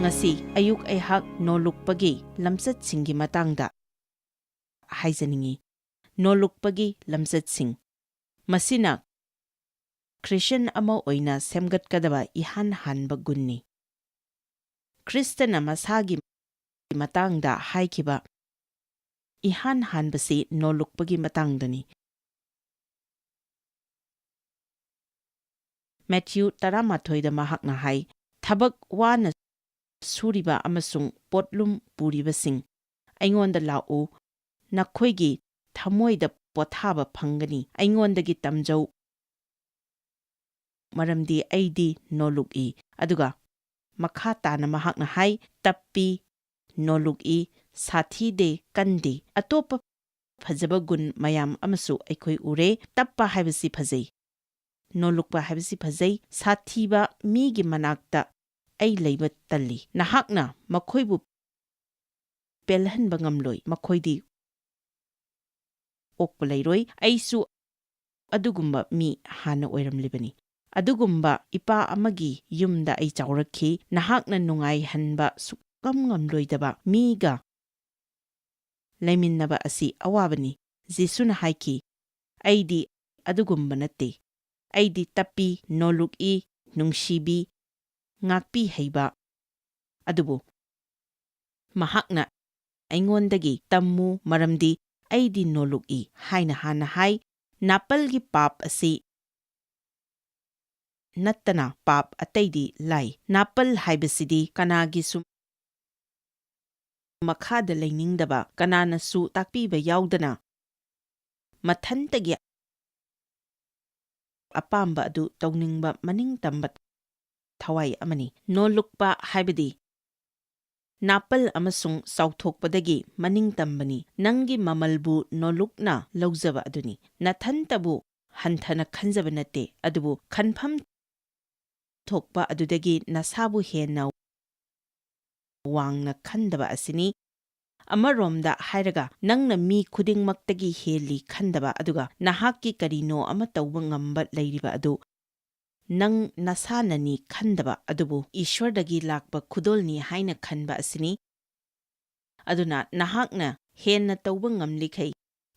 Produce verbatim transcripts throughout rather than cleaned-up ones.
ꯉꯁꯤ ꯑꯌꯨꯛ ꯑꯩꯍꯥꯛ ꯅꯣꯂꯨꯛꯄꯒꯤ ꯂꯝꯆꯠꯁꯤꯡꯒꯤ ꯃꯇꯥꯡꯗ ꯍꯥꯏꯖꯅꯤꯡꯏ꯫ ꯅꯣꯂꯨꯛꯄꯒꯤ ꯂꯝꯆꯠꯁꯤꯡ꯫ ꯃꯁꯤꯅ ꯈ꯭ꯔꯤꯁꯇꯤꯌꯥꯟ ꯑꯃ ꯑꯣꯏꯅ ꯁꯦꯝꯒꯠꯀꯗꯕ ꯏꯍꯥꯟ ꯍꯥꯟꯕ ꯒꯨꯟꯅꯤ꯫ ꯈ꯭ꯔꯤꯁꯇꯅ ꯃꯁꯥꯒꯤ ꯃꯇꯥꯡꯗ ꯍꯥꯏꯈꯤꯕ ꯏꯍꯥꯟ ꯍꯥꯟꯕꯁꯤ ꯅꯣꯂꯨꯛꯄꯒꯤ ꯃꯇꯥꯡꯗꯅꯤ꯫ ꯃꯦꯊ꯭ꯌꯨ ꯇꯔꯥꯃꯥꯊꯣꯏꯗ ꯃꯍꯥꯛꯅ ꯍꯥꯏ, "ꯊꯕꯛ ꯋꯥꯅ ꯁꯨꯔꯤꯕ ꯑꯃꯁꯨꯡ ꯄꯣꯠꯂꯨꯝ ꯄꯨꯔꯤꯕꯁꯤꯡ, ꯑꯩꯉꯣꯟꯗ ꯂꯥꯛꯎ, ꯅꯈꯣꯏꯒꯤ ꯊꯃꯣꯏꯗ ꯄꯣꯊꯥꯕ ꯐꯪꯒꯅꯤ, ꯑꯩꯉꯣꯟꯗꯒꯤ ꯇꯝꯖꯧ, ꯃꯔꯝꯗꯤ ꯑꯩꯗꯤ ꯅꯣꯂꯨꯛꯏ"꯫ ꯑꯗꯨꯒ ꯃꯈꯥ ꯇꯥꯅ ꯃꯍꯥꯛꯅ ꯍꯥꯏ, "ꯇꯞꯄꯤ, ꯅꯣꯂꯨꯛꯏ, ꯁꯥꯊꯤꯗꯦ, ꯀꯟꯗꯦ"꯫ ꯑꯇꯣꯞꯄ ꯐꯖꯕ ꯒꯨꯟ ꯃꯌꯥꯝ ꯑꯃꯁꯨ ꯑꯩꯈꯣꯏ ꯎꯔꯦ꯫ ꯇꯞꯄ ꯍꯥꯏꯕꯁꯤ ꯐꯖꯩ, ꯅꯣꯂꯨꯛꯄ ꯍꯥꯏꯕꯁꯤ ꯐꯖꯩ, ꯁꯥꯊꯤꯕ ꯃꯤꯒꯤ ꯃꯅꯥꯛꯇ ꯑꯩ ꯂꯩꯕ ꯇꯜꯂꯤ꯫ ꯅꯍꯥꯛꯅ ꯃꯈꯣꯏꯕꯨ ꯄꯦꯜꯍꯟꯕ ꯉꯝꯂꯣꯏ, ꯃꯈꯣꯏꯗꯤ ꯑꯣꯛꯄ ꯂꯩꯔꯣꯏ꯫ ꯑꯩꯁꯨ ꯑꯗꯨꯒꯨꯝꯕ ꯃꯤ ꯍꯥꯟꯅ ꯑꯣꯏꯔꯝꯂꯤꯕꯅꯤ꯫ ꯑꯗꯨꯒꯨꯝꯕ ꯏꯄꯥ ꯑꯃꯒꯤ ꯌꯨꯝꯗ ꯑꯩ ꯆꯥꯎꯔꯛꯈꯤ꯫ ꯅꯍꯥꯛꯅ ꯅꯨꯡꯉꯥꯏꯍꯟꯕ ꯁꯨꯛꯉꯝ ꯉꯝꯂꯣꯏꯗꯕ ꯃꯤꯒ ꯂꯩꯃꯤꯟꯅꯕ ꯑꯁꯤ ꯑꯋꯥꯕꯅꯤ꯫ ꯖꯤꯁꯨꯅ ꯍꯥꯏꯈꯤ, "ꯑꯩꯗꯤ ꯑꯗꯨꯒꯨꯝꯕ ꯅꯠꯇꯦ꯫ ꯑꯩꯗꯤ ꯇꯞꯄꯤ, ꯅꯣꯂꯨꯛꯏ, ꯅꯨꯡꯁꯤꯕꯤ, ꯉꯥꯛꯄꯤ ꯍꯩꯕ"꯫ ꯑꯗꯨꯕꯨ ꯃꯍꯥꯛꯅ, "ꯑꯩꯉꯣꯟꯗꯒꯤ ꯇꯝꯃꯨ, ꯃꯔꯝꯗꯤ ꯑꯩꯗꯤ ꯅꯣꯂꯨꯛꯏ" ꯍꯥꯏꯅ ꯍꯥꯟꯅ ꯍꯥꯏ꯫ ꯅꯥꯄꯜꯒꯤ ꯄꯥꯞ ꯑꯁꯤ ꯅꯠꯇꯅ ꯄꯥꯞ ꯑꯇꯩꯗꯤ ꯂꯥꯏ꯫ ꯅꯥꯄꯜ ꯍꯥꯏꯕꯁꯤꯗꯤ ꯀꯅꯥꯒꯤꯁꯨ ꯃꯈꯥꯗ ꯂꯩꯅꯤꯡꯗꯕ, ꯀꯅꯥꯅꯁꯨ ꯇꯥꯛꯄꯤꯕ ꯌꯥꯎꯗꯅ ꯃꯊꯟꯇꯒꯤ ꯑꯄꯥꯝꯕ ꯑꯗꯨ ꯇꯧꯅꯤꯡꯕ ꯃꯅꯤꯡꯇꯝꯕ ꯊꯋꯥꯏ ꯑꯃꯅꯤ꯫ ꯅꯣꯂꯨꯛꯄ ꯍꯥꯏꯕꯗꯤ ꯅꯥꯄꯜ ꯑꯃꯁꯨꯡ ꯆꯥꯎꯊꯣꯛꯄꯗꯒꯤ ꯃꯅꯤꯡꯇꯝꯕꯅꯤ꯫ ꯅꯪꯒꯤ ꯃꯃꯜꯕꯨ ꯅꯣꯂꯨꯛꯅ ꯂꯧꯖꯕ ꯑꯗꯨꯅꯤ꯫ ꯅꯊꯟꯇꯕꯨ ꯍꯟꯊꯅ ꯈꯟꯖꯕ ꯅꯠꯇꯦ, ꯑꯗꯨꯕꯨ ꯈꯟꯐꯝ ꯊꯣꯛꯄ ꯑꯗꯨꯗꯒꯤ ꯅꯁꯥꯕꯨ ꯍꯦꯟꯅ ꯋꯥꯡꯅ ꯈꯟꯗꯕ ꯑꯁꯤꯅꯤ꯫ ꯑꯃꯔꯣꯝꯗ ꯍꯥꯏꯔꯒ, ꯅꯪꯅ ꯃꯤ ꯈꯨꯗꯤꯡꯃꯛꯇꯒꯤ ꯍꯦꯜꯂꯤ ꯈꯟꯗꯕ, ꯑꯗꯨꯒ ꯅꯍꯥꯛꯀꯤ ꯀꯔꯤꯅꯣ ꯑꯃ ꯇꯧꯕ ꯉꯝꯕ ꯂꯩꯔꯤꯕ ꯑꯗꯨ ꯅꯪ ꯅꯁꯥꯅꯅꯤ ꯈꯟꯗꯕ, ꯑꯗꯨꯕꯨ ꯏꯁ꯭ꯋꯔꯗꯒꯤ ꯂꯥꯛꯄ ꯈꯨꯗꯣꯜꯅꯤ ꯍꯥꯏꯅ ꯈꯟꯕ ꯑꯁꯤꯅꯤ꯫ ꯑꯗꯨꯅ ꯅꯍꯥꯛꯅ ꯍꯦꯟꯅ ꯇꯧꯕ ꯉꯝꯂꯤꯈꯩ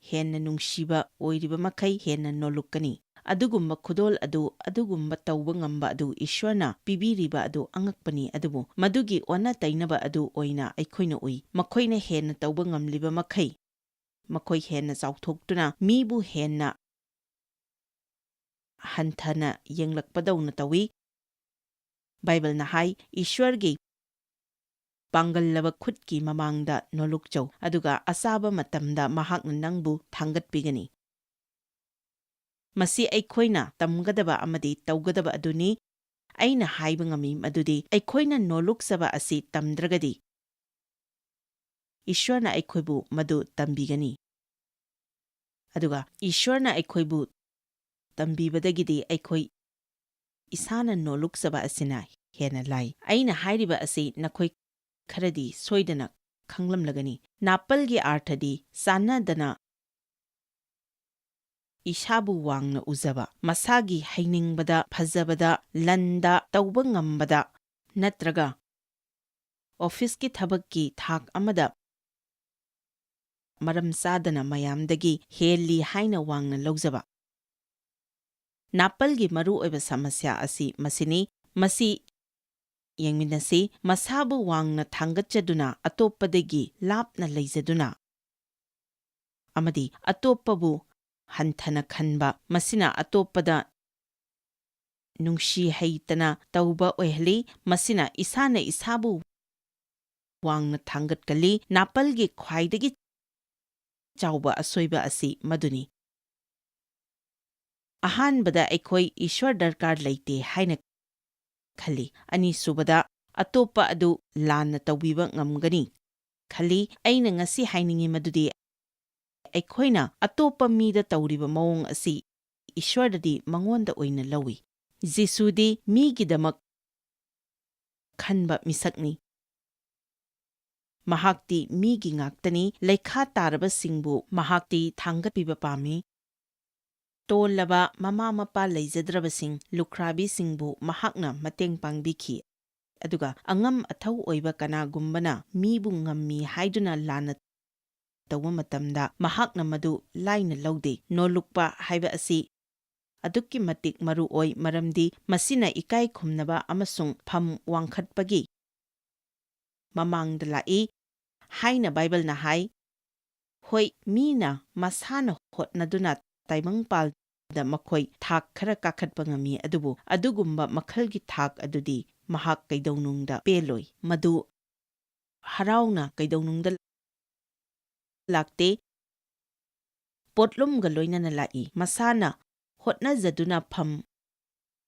ꯍꯦꯟꯅ ꯅꯨꯡꯁꯤꯕ ꯑꯣꯏꯔꯤꯕ ꯃꯈꯩ ꯍꯦꯟꯅ ꯅꯣꯂꯨꯛꯀꯅꯤ꯫ ꯑꯗꯨꯒꯨꯝꯕ ꯈꯨꯗꯣꯜ ꯑꯗꯨ, ꯑꯗꯨꯒꯨꯝꯕ ꯇꯧꯕ ꯉꯝꯕ ꯑꯗꯨ ꯏꯁ꯭ꯋꯔꯅ ꯄꯤꯕꯤꯔꯤꯕ ꯑꯗꯨ ꯑꯉꯛꯄꯅꯤ, ꯑꯗꯨꯕꯨ ꯃꯗꯨꯒꯤ ꯑꯣꯟꯅ ꯇꯩꯅꯕ ꯑꯗꯨ ꯑꯣꯏꯅ ꯑꯩꯈꯣꯏꯅ ꯎꯏ꯫ ꯃꯈꯣꯏꯅ ꯍꯦꯟꯅ ꯇꯧꯕ ꯉꯝꯂꯤꯕ ꯃꯈꯩ, ꯃꯈꯣꯏ ꯍꯦꯟꯅ ꯆꯥꯎꯊꯣꯛꯇꯨꯅ ꯃꯤꯕꯨ ꯍꯦꯟꯅ ꯍꯟꯊꯅ ꯌꯦꯡꯂꯛꯄꯗꯧꯅ ꯇꯧꯏ꯫ ꯕꯥꯏꯕꯜꯅ ꯍꯥꯏ, "ꯏꯁ꯭ꯋꯔꯒꯤ ꯄꯥꯡꯒꯜꯂꯕ ꯈꯨꯠꯀꯤ ꯃꯃꯥꯡꯗ ꯅꯣꯂꯨꯛꯆꯧ, ꯑꯗꯨꯒ ꯑꯆꯥꯕ ꯃꯇꯝꯗ ꯃꯍꯥꯛꯅ ꯅꯪꯕꯨ ꯊꯥꯡꯒꯠꯄꯤꯒꯅꯤ꯫" ꯃꯁꯤ ꯑꯩꯈꯣꯏꯅ ꯇꯝꯒꯗꯕ ꯑꯃꯗꯤ ꯇꯧꯒꯗꯕ ꯑꯗꯨꯅꯤ꯫ ꯑꯩꯅ ꯍꯥꯏꯕ ꯉꯝꯃꯤ ꯃꯗꯨꯗꯤ ꯑꯩꯈꯣꯏꯅ ꯅꯣꯂꯨꯛꯆꯕ ꯑꯁꯤ ꯇꯝꯗ꯭ꯔꯒꯗꯤ, ꯏꯁ꯭ꯋꯔꯅ ꯑꯩꯈꯣꯏꯕꯨ ꯃꯗꯨ ꯇꯝꯕꯤꯒꯅꯤ꯫ ꯑꯗꯨꯒ ꯏꯁ꯭ꯋꯔꯅ ꯑꯩꯈꯣꯏꯕꯨ ꯇꯝꯕꯤꯕꯗꯒꯤꯗꯤ ꯑꯩꯈꯣꯏ ꯏꯁꯥꯅ ꯅꯣꯂꯨꯛꯆꯕ ꯑꯁꯤꯅ ꯍꯦꯟꯅ ꯂꯥꯏ꯫ ꯑꯩꯅ ꯍꯥꯏꯔꯤꯕ ꯑꯁꯤ ꯅꯈꯣꯏ ꯈꯔꯗꯤ ꯁꯣꯏꯗꯅ ꯈꯪꯂꯝꯂꯒꯅꯤ꯫ ꯅꯥꯄꯜꯒꯤ ꯑꯥꯔꯊꯗꯤ ꯆꯥꯟꯅꯗꯅ ꯏꯁꯥꯕꯨ ꯋꯥꯡꯅ ꯎꯖꯕ, ꯃꯁꯥꯒꯤ ꯍꯩꯅꯤꯡꯕꯗ, ꯐꯖꯕꯗ, ꯂꯟꯗ, ꯇꯧꯕ ꯉꯝꯕꯗ, ꯅꯠꯇ꯭ꯔꯒ ꯑꯣꯐꯤꯁꯀꯤ ꯊꯕꯛꯀꯤ ꯊꯥꯛ ꯑꯃꯗ ꯃꯔꯝ ꯆꯥꯗꯅ ꯃꯌꯥꯝꯗꯒꯤ ꯍꯦꯜꯂꯤ ꯍꯥꯏꯅ ꯋꯥꯡꯅ ꯂꯧꯖꯕ꯫ ꯅꯥꯄꯜꯒꯤ ꯃꯔꯨꯑꯣꯏꯕ ꯁꯃꯁ꯭ꯌꯥ ꯑꯁꯤ ꯃꯁꯤꯅꯤ꯫ ꯃꯁꯤ ꯌꯦꯡꯃꯤꯟꯅꯁꯤ꯫ ꯃꯁꯥꯕꯨ ꯋꯥꯡꯅ ꯊꯥꯡꯒꯠꯆꯗꯨꯅ, ꯑꯇꯣꯞꯄꯗꯒꯤ ꯂꯥꯞꯅ ꯂꯩꯖꯗꯨꯅ, ꯑꯃꯗꯤ ꯑꯇꯣꯞꯄꯕꯨ ꯍꯟꯊꯅ ꯈꯟꯕ, ꯃꯁꯤꯅ ꯑꯇꯣꯞꯄꯗ ꯅꯨꯡꯁꯤ ꯍꯩꯇꯅ ꯇꯧꯕ ꯑꯣꯏꯍꯜꯂꯤ꯫ ꯃꯁꯤꯅ ꯏꯁꯥꯅ ꯏꯁꯥꯕꯨ ꯋꯥꯡꯅ ꯊꯥꯡꯒꯠꯀꯜꯂꯤ꯫ ꯅꯥꯄꯜꯒꯤ ꯈ꯭ꯋꯥꯏꯗꯒꯤ ꯆꯥꯎꯕ ꯑꯁꯣꯏꯕ ꯑꯁꯤ ꯃꯗꯨꯅꯤ꯫ ꯑꯍꯥꯟꯕꯗ ꯑꯩꯈꯣꯏ ꯏꯁ꯭ꯋꯔ ꯗꯔꯀꯥꯔ ꯂꯩꯇꯦ ꯍꯥꯏꯅ ꯈꯜꯂꯤ꯫ ꯑꯅꯤꯁꯨꯕꯗ, ꯑꯇꯣꯞꯄ ꯑꯗꯨ ꯂꯥꯟꯅ ꯇꯧꯕꯤꯕ ꯉꯝꯒꯅꯤ ꯈꯜꯂꯤ꯫ ꯑꯩꯅ ꯉꯁꯤ ꯍꯥꯏꯅꯤꯡꯏ ꯃꯗꯨꯗꯤ ꯑꯩꯈꯣꯏꯅ ꯑꯇꯣꯞꯄ ꯃꯤꯗ ꯇꯧꯔꯤꯕ ꯃꯑꯣꯡ ꯑꯁꯤ ꯏꯁ꯭ꯋꯔꯗꯗꯤ ꯃꯉꯣꯟꯗ ꯑꯣꯏꯅ ꯂꯧꯏ꯫ ꯖꯤꯁꯨꯗꯤ ꯃꯤꯒꯤꯗꯃꯛ ꯈꯟꯕ ꯃꯤꯁꯛꯅꯤ꯫ ꯃꯍꯥꯛꯇꯤ ꯃꯤꯒꯤ ꯉꯥꯛꯇꯅꯤ꯫ ꯂꯩꯈꯥ ꯇꯥꯔꯕꯁꯤꯡꯕꯨ ꯃꯍꯥꯛꯇꯤ ꯊꯥꯡꯒꯠꯄꯤꯕ ꯄꯥꯝꯃꯤ꯫ ꯇꯣꯜꯂꯕ ꯃꯃꯥ ꯃꯄꯥ ꯂꯩꯖꯗ꯭ꯔꯕꯁꯤꯡ, ꯂꯨꯈ꯭ꯔꯥꯕꯤꯁꯤꯡꯕꯨ ꯃꯍꯥꯛꯅ ꯃꯇꯦꯡ ꯄꯥꯡꯕꯤꯈꯤ꯫ ꯑꯗꯨꯒ ꯑꯉꯝ ꯑꯊꯧ ꯑꯣꯏꯕ ꯀꯅꯥꯒꯨꯝꯕꯅ ꯃꯤꯕꯨ ꯉꯝꯃꯤ ꯍꯥꯏꯗꯨꯅ ꯂꯥꯟꯅ ꯇꯧꯕ ꯃꯇꯝꯗ ꯃꯍꯥꯛꯅ ꯃꯗꯨ ꯂꯥꯏꯅ ꯂꯧꯗꯦ꯫ ꯅꯣꯜꯂꯨꯛꯄ ꯍꯥꯏꯕ ꯑꯁꯤ ꯑꯗꯨꯛꯀꯤ ꯃꯇꯤꯛ ꯃꯔꯨ ꯑꯣꯏ, ꯃꯔꯝꯗꯤ ꯃꯁꯤꯅ ꯏꯀꯥꯏ ꯈꯨꯝꯅꯕ ꯑꯃꯁꯨꯡ ꯐꯝ ꯋꯥꯡꯈꯠꯄꯒꯤ ꯃꯃꯥꯡꯗ ꯂꯥꯛꯏ ꯍꯥꯏꯅ ꯕꯥꯏꯕꯜꯅ ꯍꯥꯏ꯫ ꯍꯣꯏ, ꯃꯤꯅ ꯃꯁꯥꯅ ꯍꯣꯠꯅꯗꯨꯅ ꯇꯥꯏꯕꯪꯄꯥꯜꯗ ꯃꯈꯣꯏ ꯊꯥꯛ ꯈꯔ ꯀꯥꯈꯠꯄ ꯉꯝꯃꯤ, ꯑꯗꯨꯕꯨ ꯑꯗꯨꯒꯨꯝꯕ ꯃꯈꯜꯒꯤ ꯊꯥꯛ ꯑꯗꯨꯗꯤ ꯃꯍꯥꯛ ꯀꯩꯗꯧꯅꯨꯡꯗ ꯄꯦꯜꯂꯣꯏ꯫ ꯃꯗꯨ ꯍꯔꯥꯎꯅ ꯀꯩꯗꯧꯅꯨꯡꯗ ꯂꯥꯛꯇꯦ꯫ ꯄꯣꯠꯂꯨꯝꯒ ꯂꯣꯏꯅꯅ ꯂꯥꯛꯏ꯫ ꯃꯁꯥꯅ ꯍꯣꯠꯅꯖꯗꯨꯅ ꯐꯝ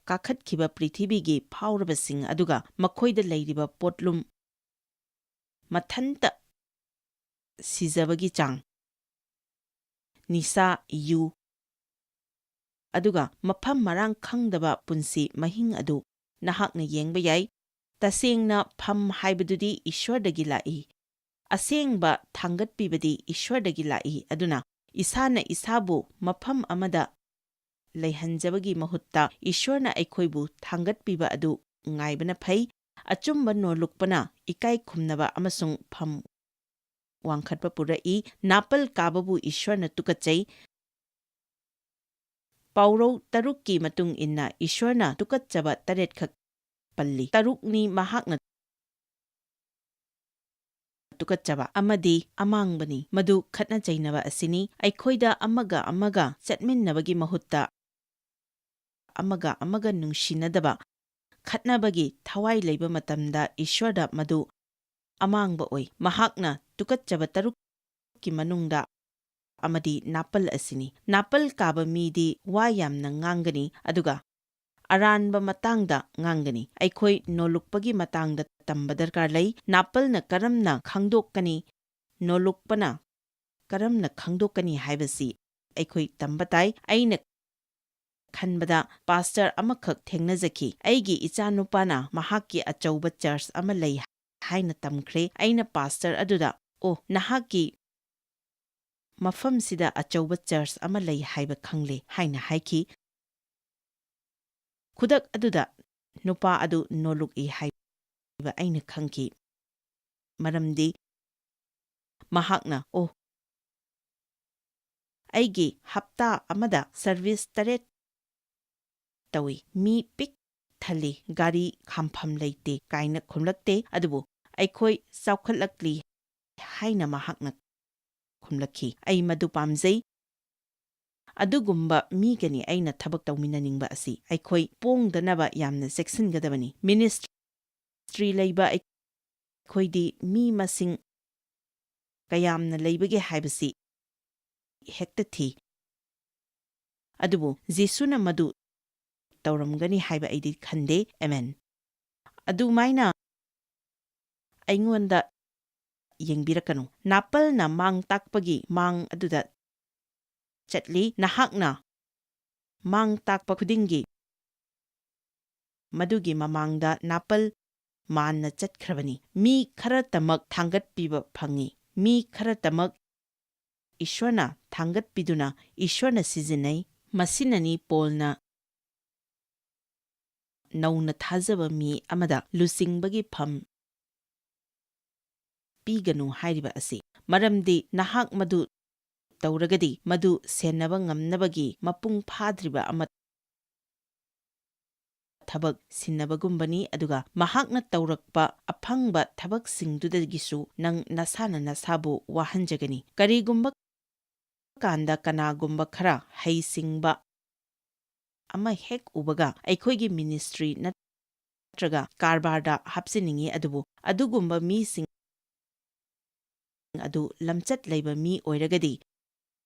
ꯀꯥꯈꯠꯈꯤꯕ ꯄ꯭ꯔꯤꯊꯤꯕꯤꯒꯤ ꯐꯥꯎꯔꯕꯁꯤꯡ ꯑꯗꯨꯒ ꯃꯈꯣꯏꯗ ꯂꯩꯔꯤꯕ ꯄꯣꯠꯂꯨꯝ ꯃꯊꯟꯇ ꯁꯤꯖꯕꯒꯤ ꯆꯥꯡ, ꯅꯤꯁꯥ, ꯌꯨ, ꯑꯗꯨꯒ ꯃꯐꯝ ꯃꯔꯥꯡ ꯈꯪꯗꯕ ꯄꯨꯟꯁꯤ ꯃꯍꯤꯡ ꯑꯗꯨ ꯅꯍꯥꯛꯅ ꯌꯦꯡꯕ ꯌꯥꯏ꯫ ꯇꯁꯦꯡꯅ ꯐꯝ ꯍꯥꯏꯕꯗꯨꯗꯤ ꯏꯁ꯭ꯋꯔꯗꯒꯤ ꯂꯥꯛꯏ꯫ ꯑꯁꯦꯡꯕ ꯊꯥꯡꯒꯠꯄꯤꯕꯗꯤ ꯏꯁ꯭ꯋꯔꯗꯒꯤ ꯂꯥꯛꯏ꯫ ꯑꯗꯨꯅ ꯏꯁꯥꯅ ꯏꯁꯥꯕꯨ ꯃꯐꯝ ꯑꯃꯗ ꯂꯩꯍꯟꯖꯕꯒꯤ ꯃꯍꯨꯠꯇ ꯏꯁ꯭ꯋꯔꯅ ꯑꯩꯈꯣꯏꯕꯨ ꯊꯥꯡꯒꯠꯄꯤꯕ ꯑꯗꯨ ꯉꯥꯏꯕꯅ ꯐꯩ꯫ ꯑꯆꯨꯝꯕ ꯅꯣꯜꯂꯨꯛꯄꯅ ꯏꯀꯥꯏ ꯈꯨꯝꯅꯕ ꯑꯃꯁꯨꯡ ꯐꯝ ꯋꯥꯡꯈꯠꯄ ꯄꯨꯔꯛꯏ꯫ ꯅꯥꯄꯜ ꯀꯥꯕꯕꯨ ꯏꯁ꯭ꯋꯔꯅ ꯇꯨꯀꯠꯆꯩ꯫ ꯄꯥꯎꯔꯧ ꯇꯔꯨꯛꯀꯤ ꯃꯇꯨꯡ ꯏꯟꯅ ꯏꯁ꯭ꯋꯔꯅ ꯇꯨꯀꯠꯆꯕ ꯇꯔꯦꯠꯈꯛ ꯄꯜꯂꯤ꯫ ꯇꯔꯨꯛꯅꯤ ꯃꯍꯥꯛꯅ ꯇꯨꯀꯠꯆꯕ ꯑꯃꯗꯤ ꯑꯃꯥꯡꯕꯅꯤ꯫ ꯃꯗꯨ ꯈꯠꯅ ꯆꯩꯅꯕ ꯑꯁꯤꯅꯤ꯫ ꯑꯩꯈꯣꯏꯗ ꯑꯃꯒ ꯑꯃꯒ ꯆꯠꯃꯤꯟꯅꯕꯒꯤ ꯃꯍꯨꯠꯇ ꯑꯃꯒ ꯑꯃꯒ ꯅꯨꯡꯁꯤꯅꯗꯕ, ꯈꯠꯅꯕꯒꯤ ꯊꯋꯥꯏ ꯂꯩꯕ ꯃꯇꯝꯗ ꯏꯁ꯭ꯋꯔꯗ ꯃꯗꯨ ꯑꯃꯥꯡꯕ ꯑꯣꯏ꯫ ꯃꯍꯥꯛꯅ ꯇꯨꯀꯠꯆꯕ ꯇꯔꯨꯛꯀꯤ ꯃꯅꯨꯡꯗ ꯑꯃꯗꯤ ꯅꯥꯄꯜ ꯑꯁꯤꯅꯤ꯫ ꯅꯥꯄꯜ ꯀꯥꯕ ꯃꯤꯗꯤ ꯋꯥ ꯌꯥꯝꯅ ꯉꯥꯡꯒꯅꯤ, ꯑꯗꯨꯒ ꯑꯔꯥꯟꯕ ꯃꯇꯥꯡꯗ ꯉꯥꯡꯒꯅꯤ꯫ ꯑꯩꯈꯣꯏ ꯅꯣꯜꯂꯨꯛꯄꯒꯤ ꯃꯇꯥꯡꯗ ꯇꯝꯕ ꯗꯔꯀꯥꯔ ꯂꯩ꯫ ꯅꯥꯄꯜꯅ ꯀꯔꯝꯅ ꯈꯪꯗꯣꯛꯀꯅꯤ, ꯅꯣꯜꯂꯨꯛꯄꯅ ꯀꯔꯝꯅ ꯈꯪꯗꯣꯛꯀꯅꯤ ꯍꯥꯏꯕꯁꯤ ꯑꯩꯈꯣꯏ ꯇꯝꯕ ꯇꯥꯏ꯫ ꯑꯩꯅ ꯈꯟꯕꯗ ꯄꯥꯁꯇꯔ ꯑꯃꯈꯛ ꯊꯦꯡꯅꯖꯈꯤ꯫ ꯑꯩꯒꯤ ꯏꯆꯥꯅꯨꯄꯥꯅ ꯃꯍꯥꯛꯀꯤ ꯑꯆꯧꯕ ꯆꯔꯆ ꯑꯃ ꯂꯩ ꯍꯥꯏꯅ ꯇꯝꯈ꯭ꯔꯦ꯫ ꯑꯩꯅ ꯄꯥꯁꯇꯔ ꯑꯗꯨꯗ, "ꯑꯣ, ꯅꯍꯥꯛꯀꯤ ꯃꯐꯝꯁꯤꯗ ꯑꯆꯧꯕ ꯆꯔꯆ ꯑꯃ ꯂꯩ ꯍꯥꯏꯕ ꯈꯪꯂꯦ" ꯍꯥꯏꯅ ꯍꯥꯏꯈꯤ꯫ ꯈꯨꯗꯛ ꯑꯗꯨꯗ ꯅꯨꯄꯥ ꯑꯗꯨ ꯅꯣꯜꯂꯨꯛꯏ ꯍꯥꯏꯕ ꯑꯩꯅ ꯈꯪꯈꯤ, ꯃꯔꯝꯗꯤ ꯃꯍꯥꯛꯅ, "ꯑꯣ, ꯑꯩꯒꯤ ꯍꯞꯇꯥ ꯑꯃꯗ ꯁꯔꯚꯤꯁ ꯇꯔꯦꯠ ꯇꯧꯏ, ꯃꯤ ꯄꯤꯛ ꯊꯜꯂꯤ, ꯒꯥꯔꯤ ꯈꯥꯝꯐꯝ ꯂꯩꯇꯦ" ꯀꯥꯏꯅ ꯈꯨꯝꯂꯛꯇꯦ, ꯑꯗꯨꯕꯨ "ꯑꯩꯈꯣꯏ ꯆꯥꯎꯈꯠꯂꯛꯂꯤ" ꯍꯥꯏꯅ ꯃꯍꯥꯛꯅ ꯈꯨꯝꯂꯛꯈꯤ꯫ ꯑꯩ ꯃꯗꯨ ꯄꯥꯝꯖꯩ꯫ ꯑꯗꯨꯒꯨꯝꯕ ꯃꯤꯒꯅꯤ ꯑꯩꯅ ꯊꯕꯛ ꯇꯧꯃꯤꯟꯅꯅꯤꯡꯕ ꯑꯁꯤ꯫ ꯑꯩꯈꯣꯏ ꯄꯣꯡꯗꯅꯕ ꯌꯥꯝꯅ ꯆꯦꯛꯁꯤꯟꯒꯗꯕꯅꯤ꯫ ꯃꯤꯅꯤꯁꯇ꯭ꯔꯤ ꯂꯩꯕ ꯑꯩꯈꯣꯏꯗꯤ ꯃꯤ ꯃꯁꯤꯡ ꯀꯌꯥꯝꯅ ꯂꯩꯕꯒꯦ ꯍꯥꯏꯕꯁꯤ ꯍꯦꯛꯇ ꯊꯤ꯫ ꯑꯗꯨꯕꯨ ꯖꯤꯁꯨꯅ ꯃꯗꯨ ꯇꯧꯔꯝꯒꯅꯤ ꯍꯥꯏꯕ ꯑꯩꯗꯤ ꯈꯟꯗꯦ꯫ ꯑꯦꯃꯦꯟ꯫ ꯑꯗꯨꯃꯥꯏꯅ ꯑꯩꯉꯣꯟꯗ ꯌꯦꯡꯕꯤꯔꯛꯀꯅꯨ꯫ ꯅꯥꯄꯜꯅ ꯃꯥꯡ ꯇꯥꯛꯄꯒꯤ ꯃꯥꯡ ꯑꯗꯨꯗ ꯆꯠꯂꯤ꯫ ꯅꯍꯥꯛꯅ ꯃꯥꯡ ꯇꯥꯛꯄ ꯈꯨꯗꯤꯡꯒꯤ ꯃꯗꯨꯒꯤ ꯃꯃꯥꯡꯗ ꯅꯥꯄꯜ ꯃꯥꯟꯅ ꯆꯠꯈ꯭ꯔꯕꯅꯤ꯫ ꯃꯤ ꯈꯔꯇꯃꯛ ꯊꯥꯡꯒꯠꯄꯤꯕ ꯐꯪꯏ꯫ ꯃꯤ ꯈꯔꯇꯃꯛ ꯏꯁ꯭ꯋꯔꯅ ꯊꯥꯡꯒꯠꯄꯤꯗꯨꯅ ꯏꯁ꯭ꯋꯔꯅ ꯁꯤꯖꯤꯟꯅꯩ꯫ ꯃꯁꯤꯅꯅꯤ ꯄꯣꯜꯅ ꯅꯧꯅ ꯊꯥꯖꯕ ꯃꯤ ꯑꯃꯗ ꯂꯨꯆꯤꯡꯕꯒꯤ ꯐꯝ ꯄꯤꯒꯅꯨ ꯍꯥꯏꯔꯤꯕ ꯑꯁꯤ꯫ ꯃꯔꯝꯗꯤ ꯅꯍꯥꯛ ꯃꯗꯨ ꯇꯧꯔꯒꯗꯤ, ꯃꯗꯨ ꯁꯦꯟꯅꯕ ꯉꯝꯅꯕꯒꯤ ꯃꯄꯨꯡ ꯐꯥꯗ꯭ꯔꯤꯕ ꯑꯃ ꯊꯕꯛ ꯁꯤꯟꯅꯕꯒꯨꯝꯕꯅꯤ, ꯑꯗꯨꯒ ꯃꯍꯥꯛꯅ ꯇꯧꯔꯛꯄ ꯑꯐꯪꯕ ꯊꯕꯛꯁꯤꯡꯗꯨꯗꯒꯤꯁꯨ ꯅꯪ ꯅꯁꯥꯅ ꯅꯁꯥꯕꯨ ꯋꯥꯍꯟꯖꯒꯅꯤ꯫ ꯀꯔꯤꯒꯨꯝꯕ ꯀꯥꯟꯗ ꯀꯅꯥꯒꯨꯝꯕ ꯈꯔ ꯍꯩꯁꯤꯡꯕ ꯑꯃ ꯍꯦꯛ ꯎꯕꯒ ꯑꯩꯈꯣꯏꯒꯤ ꯃꯤꯅꯤꯁꯇ꯭ꯔꯤ ꯅꯠꯇ꯭ꯔꯒ ꯀꯔꯕꯥꯔꯗ ꯍꯥꯞꯆꯤꯟꯅꯤꯡꯏ, ꯑꯗꯨꯕꯨ ꯑꯗꯨꯒꯨꯝꯕ ꯃꯤꯁꯤꯡ ꯑꯗꯨ ꯂꯝꯆꯠ ꯂꯩꯕ ꯃꯤ ꯑꯣꯏꯔꯒꯗꯤ,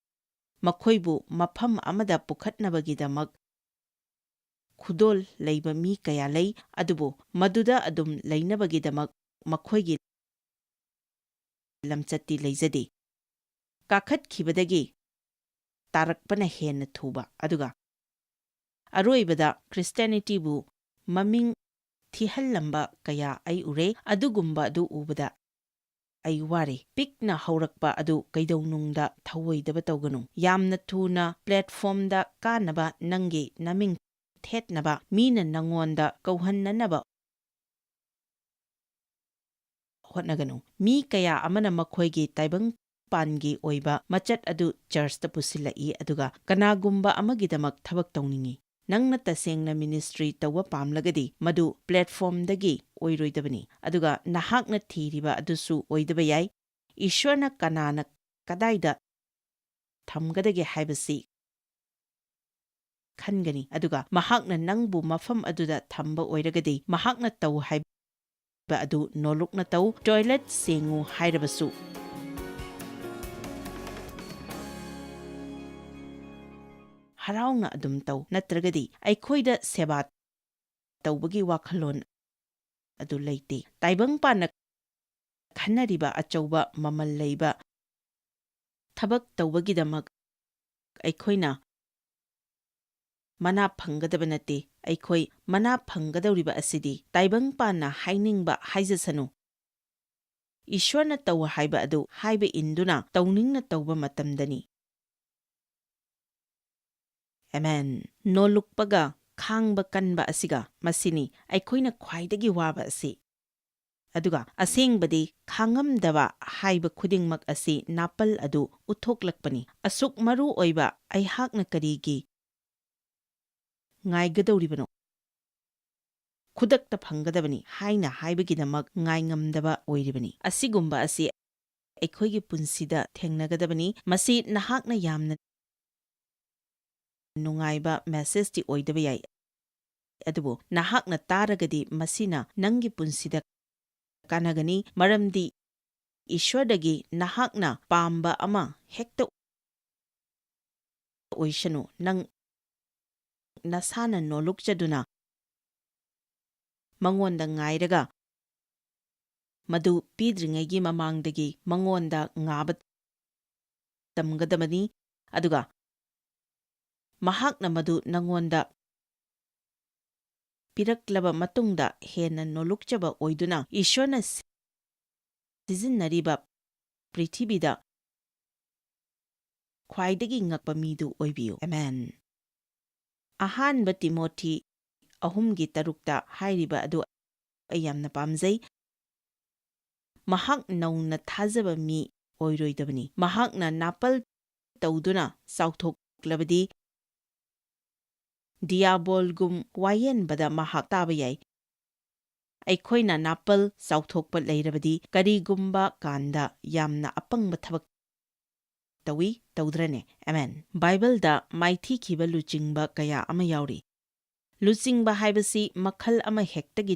ꯃꯈꯣꯏꯕꯨ ꯃꯐꯝ ꯑꯃꯗ ꯄꯨꯈꯠꯅꯕꯒꯤꯗꯃꯛ ꯈꯨꯗꯣꯜ ꯂꯩꯕ ꯃꯤ ꯀꯌꯥ ꯂꯩ, ꯑꯗꯨꯕꯨ ꯃꯗꯨꯗ ꯑꯗꯨꯝ ꯂꯩꯅꯕꯒꯤꯗꯃꯛ ꯃꯈꯣꯏꯒꯤ ꯂꯝꯆꯠꯇꯤ ꯂꯩꯖꯗꯦ꯫ ꯀꯥꯈꯠꯈꯤꯕꯗꯒꯤ ꯇꯥꯔꯛꯄꯅ ꯍꯦꯟꯅ ꯊꯨꯕ, ꯑꯗꯨꯒ ꯑꯔꯣꯏꯕꯗ ꯈ꯭ꯔꯤꯁꯇꯤꯌꯥꯅꯤꯇꯤꯕꯨ ꯃꯃꯤꯡ ꯊꯤꯍꯜꯂꯝꯕ ꯀꯌꯥ ꯑꯩ ꯎꯔꯦ꯫ ꯑꯗꯨꯒꯨꯝꯕ ꯑꯗꯨ ꯎꯕꯗ ꯑꯩ ꯋꯥꯔꯦ꯫ ꯄꯤꯛꯅ ꯍꯧꯔꯛꯄ ꯑꯗꯨ ꯀꯩꯗꯧꯅꯨꯡꯗ ꯊꯧꯑꯣꯏꯗꯕ ꯇꯧꯒꯅꯨ꯫ ꯌꯥꯝꯅ ꯊꯨꯅ platformꯗ ꯀꯥꯅꯕ ꯅꯪꯒꯤ ꯅꯃꯤꯡ ꯊꯦꯠꯅꯕ ꯃꯤꯅ ꯅꯉꯣꯟꯗ ꯀꯧꯍꯟꯅꯅꯕ ꯍꯣꯠꯅꯒꯅꯨ꯫ ꯃꯤ ꯀꯌꯥ ꯑꯃꯅ ꯃꯈꯣꯏꯒꯤ ꯇꯥꯏꯕꯪꯄꯥꯟꯒꯤ ꯑꯣꯏꯕ ꯃꯆꯠ ꯑꯗꯨ churchꯇ ꯄꯨꯁꯤꯜꯂꯛꯏ, ꯑꯗꯨꯒ ꯀꯅꯥꯒꯨꯝꯕ ꯑꯃꯒꯤꯗꯃꯛ ꯊꯕꯛ ꯇꯧꯅꯤꯡꯏ꯫ ꯅꯪꯅ ꯇꯁꯦꯡꯅ ministry ꯇꯧꯕ ꯄꯥꯝꯂꯒꯗꯤ, ꯃꯗꯨ platformꯗꯒꯤ ꯑꯣꯏꯔꯣꯏꯗꯕꯅꯤ, ꯑꯗꯨꯒ ꯅꯍꯥꯛꯅ ꯊꯤꯔꯤꯕ ꯑꯗꯨꯁꯨ ꯑꯣꯏꯗꯕ ꯌꯥꯏ꯫ ꯏꯁ꯭ꯋꯔꯅ ꯀꯅꯥꯅ ꯀꯗꯥꯏꯗ ꯊꯝꯒꯗꯒꯦ ꯍꯥꯏꯕꯁꯤ ꯈꯟꯒꯅꯤ, ꯑꯗꯨꯒ ꯃꯍꯥꯛꯅ ꯅꯪꯕꯨ ꯃꯐꯝ ꯑꯗꯨꯗ ꯊꯝꯕ ꯑꯣꯏꯔꯒꯗꯤ, ꯃꯍꯥꯛꯅ ꯇꯧ ꯍꯥꯏꯕ ꯑꯗꯨ ꯅꯣꯂꯨꯛꯅ ꯇꯧ꯫ Toilet ꯁꯦꯡꯉꯨ ꯍꯥꯏꯔꯕꯁꯨ, ꯍꯔꯥꯎꯅ ꯑꯗꯨꯝ ꯇꯧ, ꯅꯠꯇ꯭ꯔꯒꯗꯤ ꯑꯩꯈꯣꯏꯗ ꯁꯦꯕꯥ ꯇꯧꯕꯒꯤ ꯋꯥꯈꯜꯂꯣꯟ ꯑꯗꯨ ꯂꯩꯇꯦ꯫ ꯇꯥꯏꯕꯪꯄꯥꯟꯅ ꯈꯟꯅꯔꯤꯕ ꯑꯆꯧꯕ ꯃꯃꯜ ꯂꯩꯕ ꯊꯕꯛ ꯇꯧꯕꯒꯤꯗꯃꯛ ꯑꯩꯈꯣꯏꯅ ꯃꯅꯥ ꯐꯪꯒꯗꯕ ꯅꯠꯇꯦ꯫ ꯑꯩꯈꯣꯏ ꯃꯅꯥ ꯐꯪꯒꯗꯧꯔꯤꯕ ꯑꯁꯤꯗꯤ ꯇꯥꯏꯕꯪꯄꯥꯟꯅ ꯍꯥꯏꯅꯤꯡꯕ ꯍꯥꯏꯖꯁꯅꯨ, ꯏꯁ꯭ꯋꯔꯅ ꯇꯧ ꯍꯥꯏꯕ ꯑꯗꯨ ꯍꯥꯏꯕ ꯏꯟꯗꯨꯅ ꯇꯧꯅꯤꯡꯅ ꯇꯧꯕ ꯃꯇꯝꯗꯅꯤ꯫ ꯑꯦꯃꯦꯟ꯫ ꯅꯣꯜꯂꯨꯛꯄꯒ ꯈꯥꯡꯕ ꯀꯟꯕ ꯑꯁꯤꯒ ꯃꯁꯤꯅꯤ ꯑꯩꯈꯣꯏꯅ ꯈ꯭ꯋꯥꯏꯗꯒꯤ ꯋꯥꯕ ꯑꯁꯤ꯫ ꯑꯗꯨꯒ ꯑꯁꯦꯡꯕꯗꯤ ꯈꯥꯡꯉꯝꯗꯕ ꯍꯥꯏꯕ ꯈꯨꯗꯤꯡꯃꯛ ꯑꯁꯤ ꯅꯥꯄꯜ ꯑꯗꯨ ꯎꯠꯊꯣꯛꯂꯛꯄꯅꯤ꯫ ꯑꯁꯨꯛ ꯃꯔꯨ ꯑꯣꯏꯕ ꯑꯩꯍꯥꯛꯅ ꯀꯔꯤꯒꯤ ꯉꯥꯏꯒꯗꯧꯔꯤꯕꯅꯣ? ꯈꯨꯗꯛꯇ ꯐꯪꯒꯗꯕꯅꯤ ꯍꯥꯏꯅ ꯍꯥꯏꯕꯒꯤꯗꯃꯛ ꯉꯥꯏꯉꯝꯗꯕ ꯑꯣꯏꯔꯤꯕꯅꯤ꯫ ꯑꯁꯤꯒꯨꯝꯕ ꯑꯁꯤ ꯑꯩꯈꯣꯏꯒꯤ ꯄꯨꯟꯁꯤꯗ ꯊꯦꯡꯅꯒꯗꯕꯅꯤ꯫ ꯃꯁꯤ ꯅꯍꯥꯛꯅ ꯌꯥꯝꯅ ꯅꯨꯡꯉꯥꯏꯕ messageꯇꯤ ꯑꯣꯏꯗꯕ ꯌꯥꯏ, ꯑꯗꯨꯕꯨ ꯅꯍꯥꯛꯅ ꯇꯥꯔꯒꯗꯤ ꯃꯁꯤꯅ ꯅꯪꯒꯤ ꯄꯨꯟꯁꯤꯗ ꯀꯥꯟꯅꯒꯅꯤ, ꯃꯔꯝꯗꯤ ꯏꯁ꯭ꯋꯔꯗꯒꯤ ꯅꯍꯥꯛꯅ ꯄꯥꯝꯕ ꯑꯃ ꯍꯦꯛꯇ ꯑꯣꯏꯁꯅꯨ, ꯅꯪ ꯅꯁꯥꯅ ꯅꯣꯂꯨꯛꯆꯗꯨꯅ ꯃꯉꯣꯟꯗ ꯉꯥꯏꯔꯒ, ꯃꯗꯨ ꯄꯤꯗ꯭ꯔꯤꯉꯩꯒꯤ ꯃꯃꯥꯡꯗꯒꯤ ꯃꯉꯣꯟꯗ ꯉꯥꯕ ꯇꯝꯒꯗꯕꯅꯤ, ꯑꯗꯨꯒ ꯃꯍꯥꯛꯅ ꯃꯗꯨ ꯅꯉꯣꯟꯗ ꯄꯤꯔꯛꯂꯕ ꯃꯇꯨꯡꯗ ꯍꯦꯟꯅ ꯅꯣꯂꯨꯛꯆꯕ ꯑꯣꯏꯗꯨꯅ ꯏꯁ꯭ꯋꯔꯅ ꯁꯤꯖꯤꯟꯅꯔꯤꯕ ꯄ꯭ꯔꯤꯊꯤꯕꯤꯗ ꯈ꯭ꯋꯥꯏꯗꯒꯤ ꯉꯛꯄ ꯃꯤꯗꯨ ꯑꯣꯏꯕꯤꯌꯨ꯫ ꯑꯃꯦꯟ꯫ ꯑꯍꯥꯟꯕ ꯇꯤꯃꯣꯊꯤ ꯑꯍꯨꯝꯒꯤ ꯇꯔꯨꯛꯇ ꯍꯥꯏꯔꯤꯕ ꯑꯗꯨ ꯑꯩ ꯌꯥꯝꯅ ꯄꯥꯝꯖꯩ꯫ ꯃꯍꯥꯛ ꯅꯧꯅ ꯊꯥꯖꯕ ꯃꯤ ꯑꯣꯏꯔꯣꯏꯗꯕꯅꯤ꯫ ꯃꯍꯥꯛꯅ ꯅꯥꯄꯜ ꯇꯧꯗꯨꯅ ꯆꯥꯎꯊꯣꯛꯂꯕꯗꯤ, ꯗꯤꯌꯥꯕꯣꯜꯒꯨꯝ ꯋꯥꯌꯦꯟꯕꯗ ꯃꯍꯥꯛ ꯇꯥꯕ ꯌꯥꯏ꯫ ꯑꯩꯈꯣꯏꯅ ꯅꯥꯄꯜ ꯆꯥꯎꯊꯣꯛꯄ ꯂꯩꯔꯕꯗꯤ, ꯀꯔꯤꯒꯨꯝꯕ ꯀꯥꯟꯗ ꯌꯥꯝꯅ ꯑꯄꯪꯕ ꯊꯕꯛ ꯇꯧꯏ, ꯇꯧꯗ꯭ꯔꯅꯦ? ꯑꯃꯦꯟ꯫ ꯕꯥꯏꯕꯜꯗ ꯃꯥꯏꯊꯤꯈꯤꯕ ꯂꯨꯆꯤꯡꯕ ꯀꯌꯥ ꯑꯃ ꯌꯥꯎꯔꯤ꯫ ꯂꯨꯆꯤꯡꯕ ꯍꯥꯏꯕꯁꯤ ꯃꯈꯜ ꯑꯃ ꯍꯦꯛꯇꯒꯤ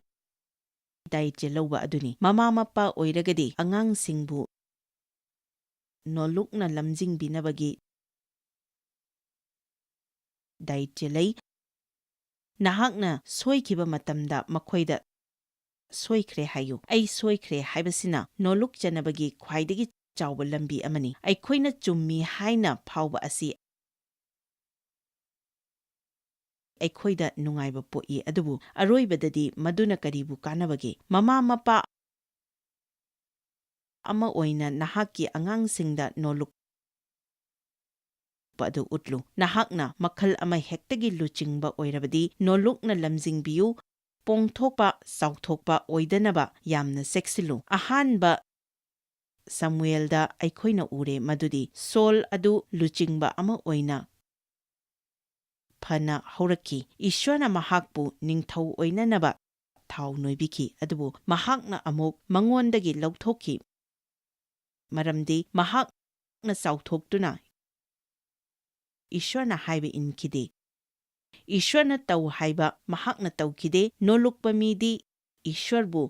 ꯗꯥꯏꯠꯁꯦ ꯂꯧꯕ ꯑꯗꯨꯅꯤ꯫ ꯃꯃꯥ ꯃꯄꯥ ꯑꯣꯏꯔꯒꯗꯤ ꯑꯉꯥꯡꯁꯤꯡꯕꯨ ꯅꯣꯂꯨꯛꯅ ꯂꯝꯖꯤꯡꯕꯤꯅꯕꯒꯤ ꯗꯥꯏꯠꯁꯦ ꯂꯩ꯫ ꯅꯍꯥꯛꯅ ꯁꯣꯏꯈꯤꯕ ꯃꯇꯝꯗ ꯃꯈꯣꯏꯗ "ꯁꯣꯏꯈ꯭ꯔꯦ" ꯍꯥꯏꯌꯨ꯫ "ꯑꯩ ꯁꯣꯏꯈ꯭ꯔꯦ" ꯍꯥꯏꯕꯁꯤꯅ ꯅꯣꯂꯨꯛꯆꯅꯕꯒꯤ ꯈ꯭ꯋꯥꯏꯗꯒꯤ ꯆꯥꯎꯕ ꯂꯝꯕꯤ ꯑꯃꯅꯤ꯫ ꯑꯩꯈꯣꯏꯅ ꯆꯨꯝꯃꯤ ꯍꯥꯏꯅ ꯐꯥꯎꯕ ꯑꯁꯤ ꯑꯩꯈꯣꯏꯗ ꯅꯨꯡꯉꯥꯏꯕ ꯄꯣꯛꯏ, ꯑꯗꯨꯕꯨ ꯑꯔꯣꯏꯕꯗꯗꯤ ꯃꯗꯨꯅ ꯀꯔꯤꯕꯨ ꯀꯥꯟꯅꯕꯒꯦ? ꯃꯃꯥ ꯃꯄꯥ ꯑꯃ ꯑꯣꯏꯅ ꯅꯍꯥꯛꯀꯤ ꯑꯉꯥꯡꯁꯤꯡꯗ ꯅꯣꯂꯨꯛꯄ ꯑꯗꯨ ꯎꯠꯂꯨ꯫ ꯅꯍꯥꯛꯅ ꯃꯈꯜ ꯑꯃ ꯍꯦꯛꯇꯒꯤ ꯂꯨꯆꯤꯡꯕ ꯑꯣꯏꯔꯕꯗꯤ, ꯅꯣꯂꯨꯛꯅ ꯂꯝꯖꯤꯡꯕꯤꯌꯨ, ꯄꯣꯡꯊꯣꯛꯄ, ꯆꯥꯎꯊꯣꯛꯄ ꯑꯣꯏꯗꯅꯕ ꯌꯥꯝꯅ ꯆꯦꯛꯁꯤꯜꯂꯨ꯫ ꯑꯍꯥꯟꯕ ꯁꯃꯨꯑꯦꯜꯗ ꯑꯩꯈꯣꯏꯅ ꯎꯔꯦ ꯃꯗꯨꯗꯤ ꯁꯣꯜ ꯑꯗꯨ ꯂꯨꯆꯤꯡꯕ ꯑꯃ ꯑꯣꯏꯅ ꯐꯅ ꯍꯧꯔꯛꯈꯤ꯫ ꯏꯁ꯭ꯋꯔꯅ ꯃꯍꯥꯛꯄꯨ ꯅꯤꯡꯊꯧ ꯑꯣꯏꯅꯅꯕ ꯊꯥꯎ ꯅꯣꯏꯕꯤꯈꯤ, ꯑꯗꯨꯕꯨ ꯃꯍꯥꯛꯅ ꯑꯃꯨꯛ ꯃꯉꯣꯟꯗꯒꯤ ꯂꯧꯊꯣꯛꯈꯤ, ꯃꯔꯝꯗꯤ ꯃꯍꯥꯛꯅ ꯆꯥꯎꯊꯣꯛꯇꯨꯅ ꯏꯁ꯭ꯋꯔꯅ ꯍꯥꯏꯕ ꯏꯟꯈꯤꯗꯦ꯫ ꯏꯁ꯭ꯋꯔꯅ ꯇꯧ ꯍꯥꯏꯕ ꯃꯍꯥꯛꯅ ꯇꯧꯈꯤꯗꯦ꯫ ꯅꯣꯂꯨꯛꯄ ꯃꯤꯗꯤ ꯏꯁ꯭ꯋꯔꯕꯨ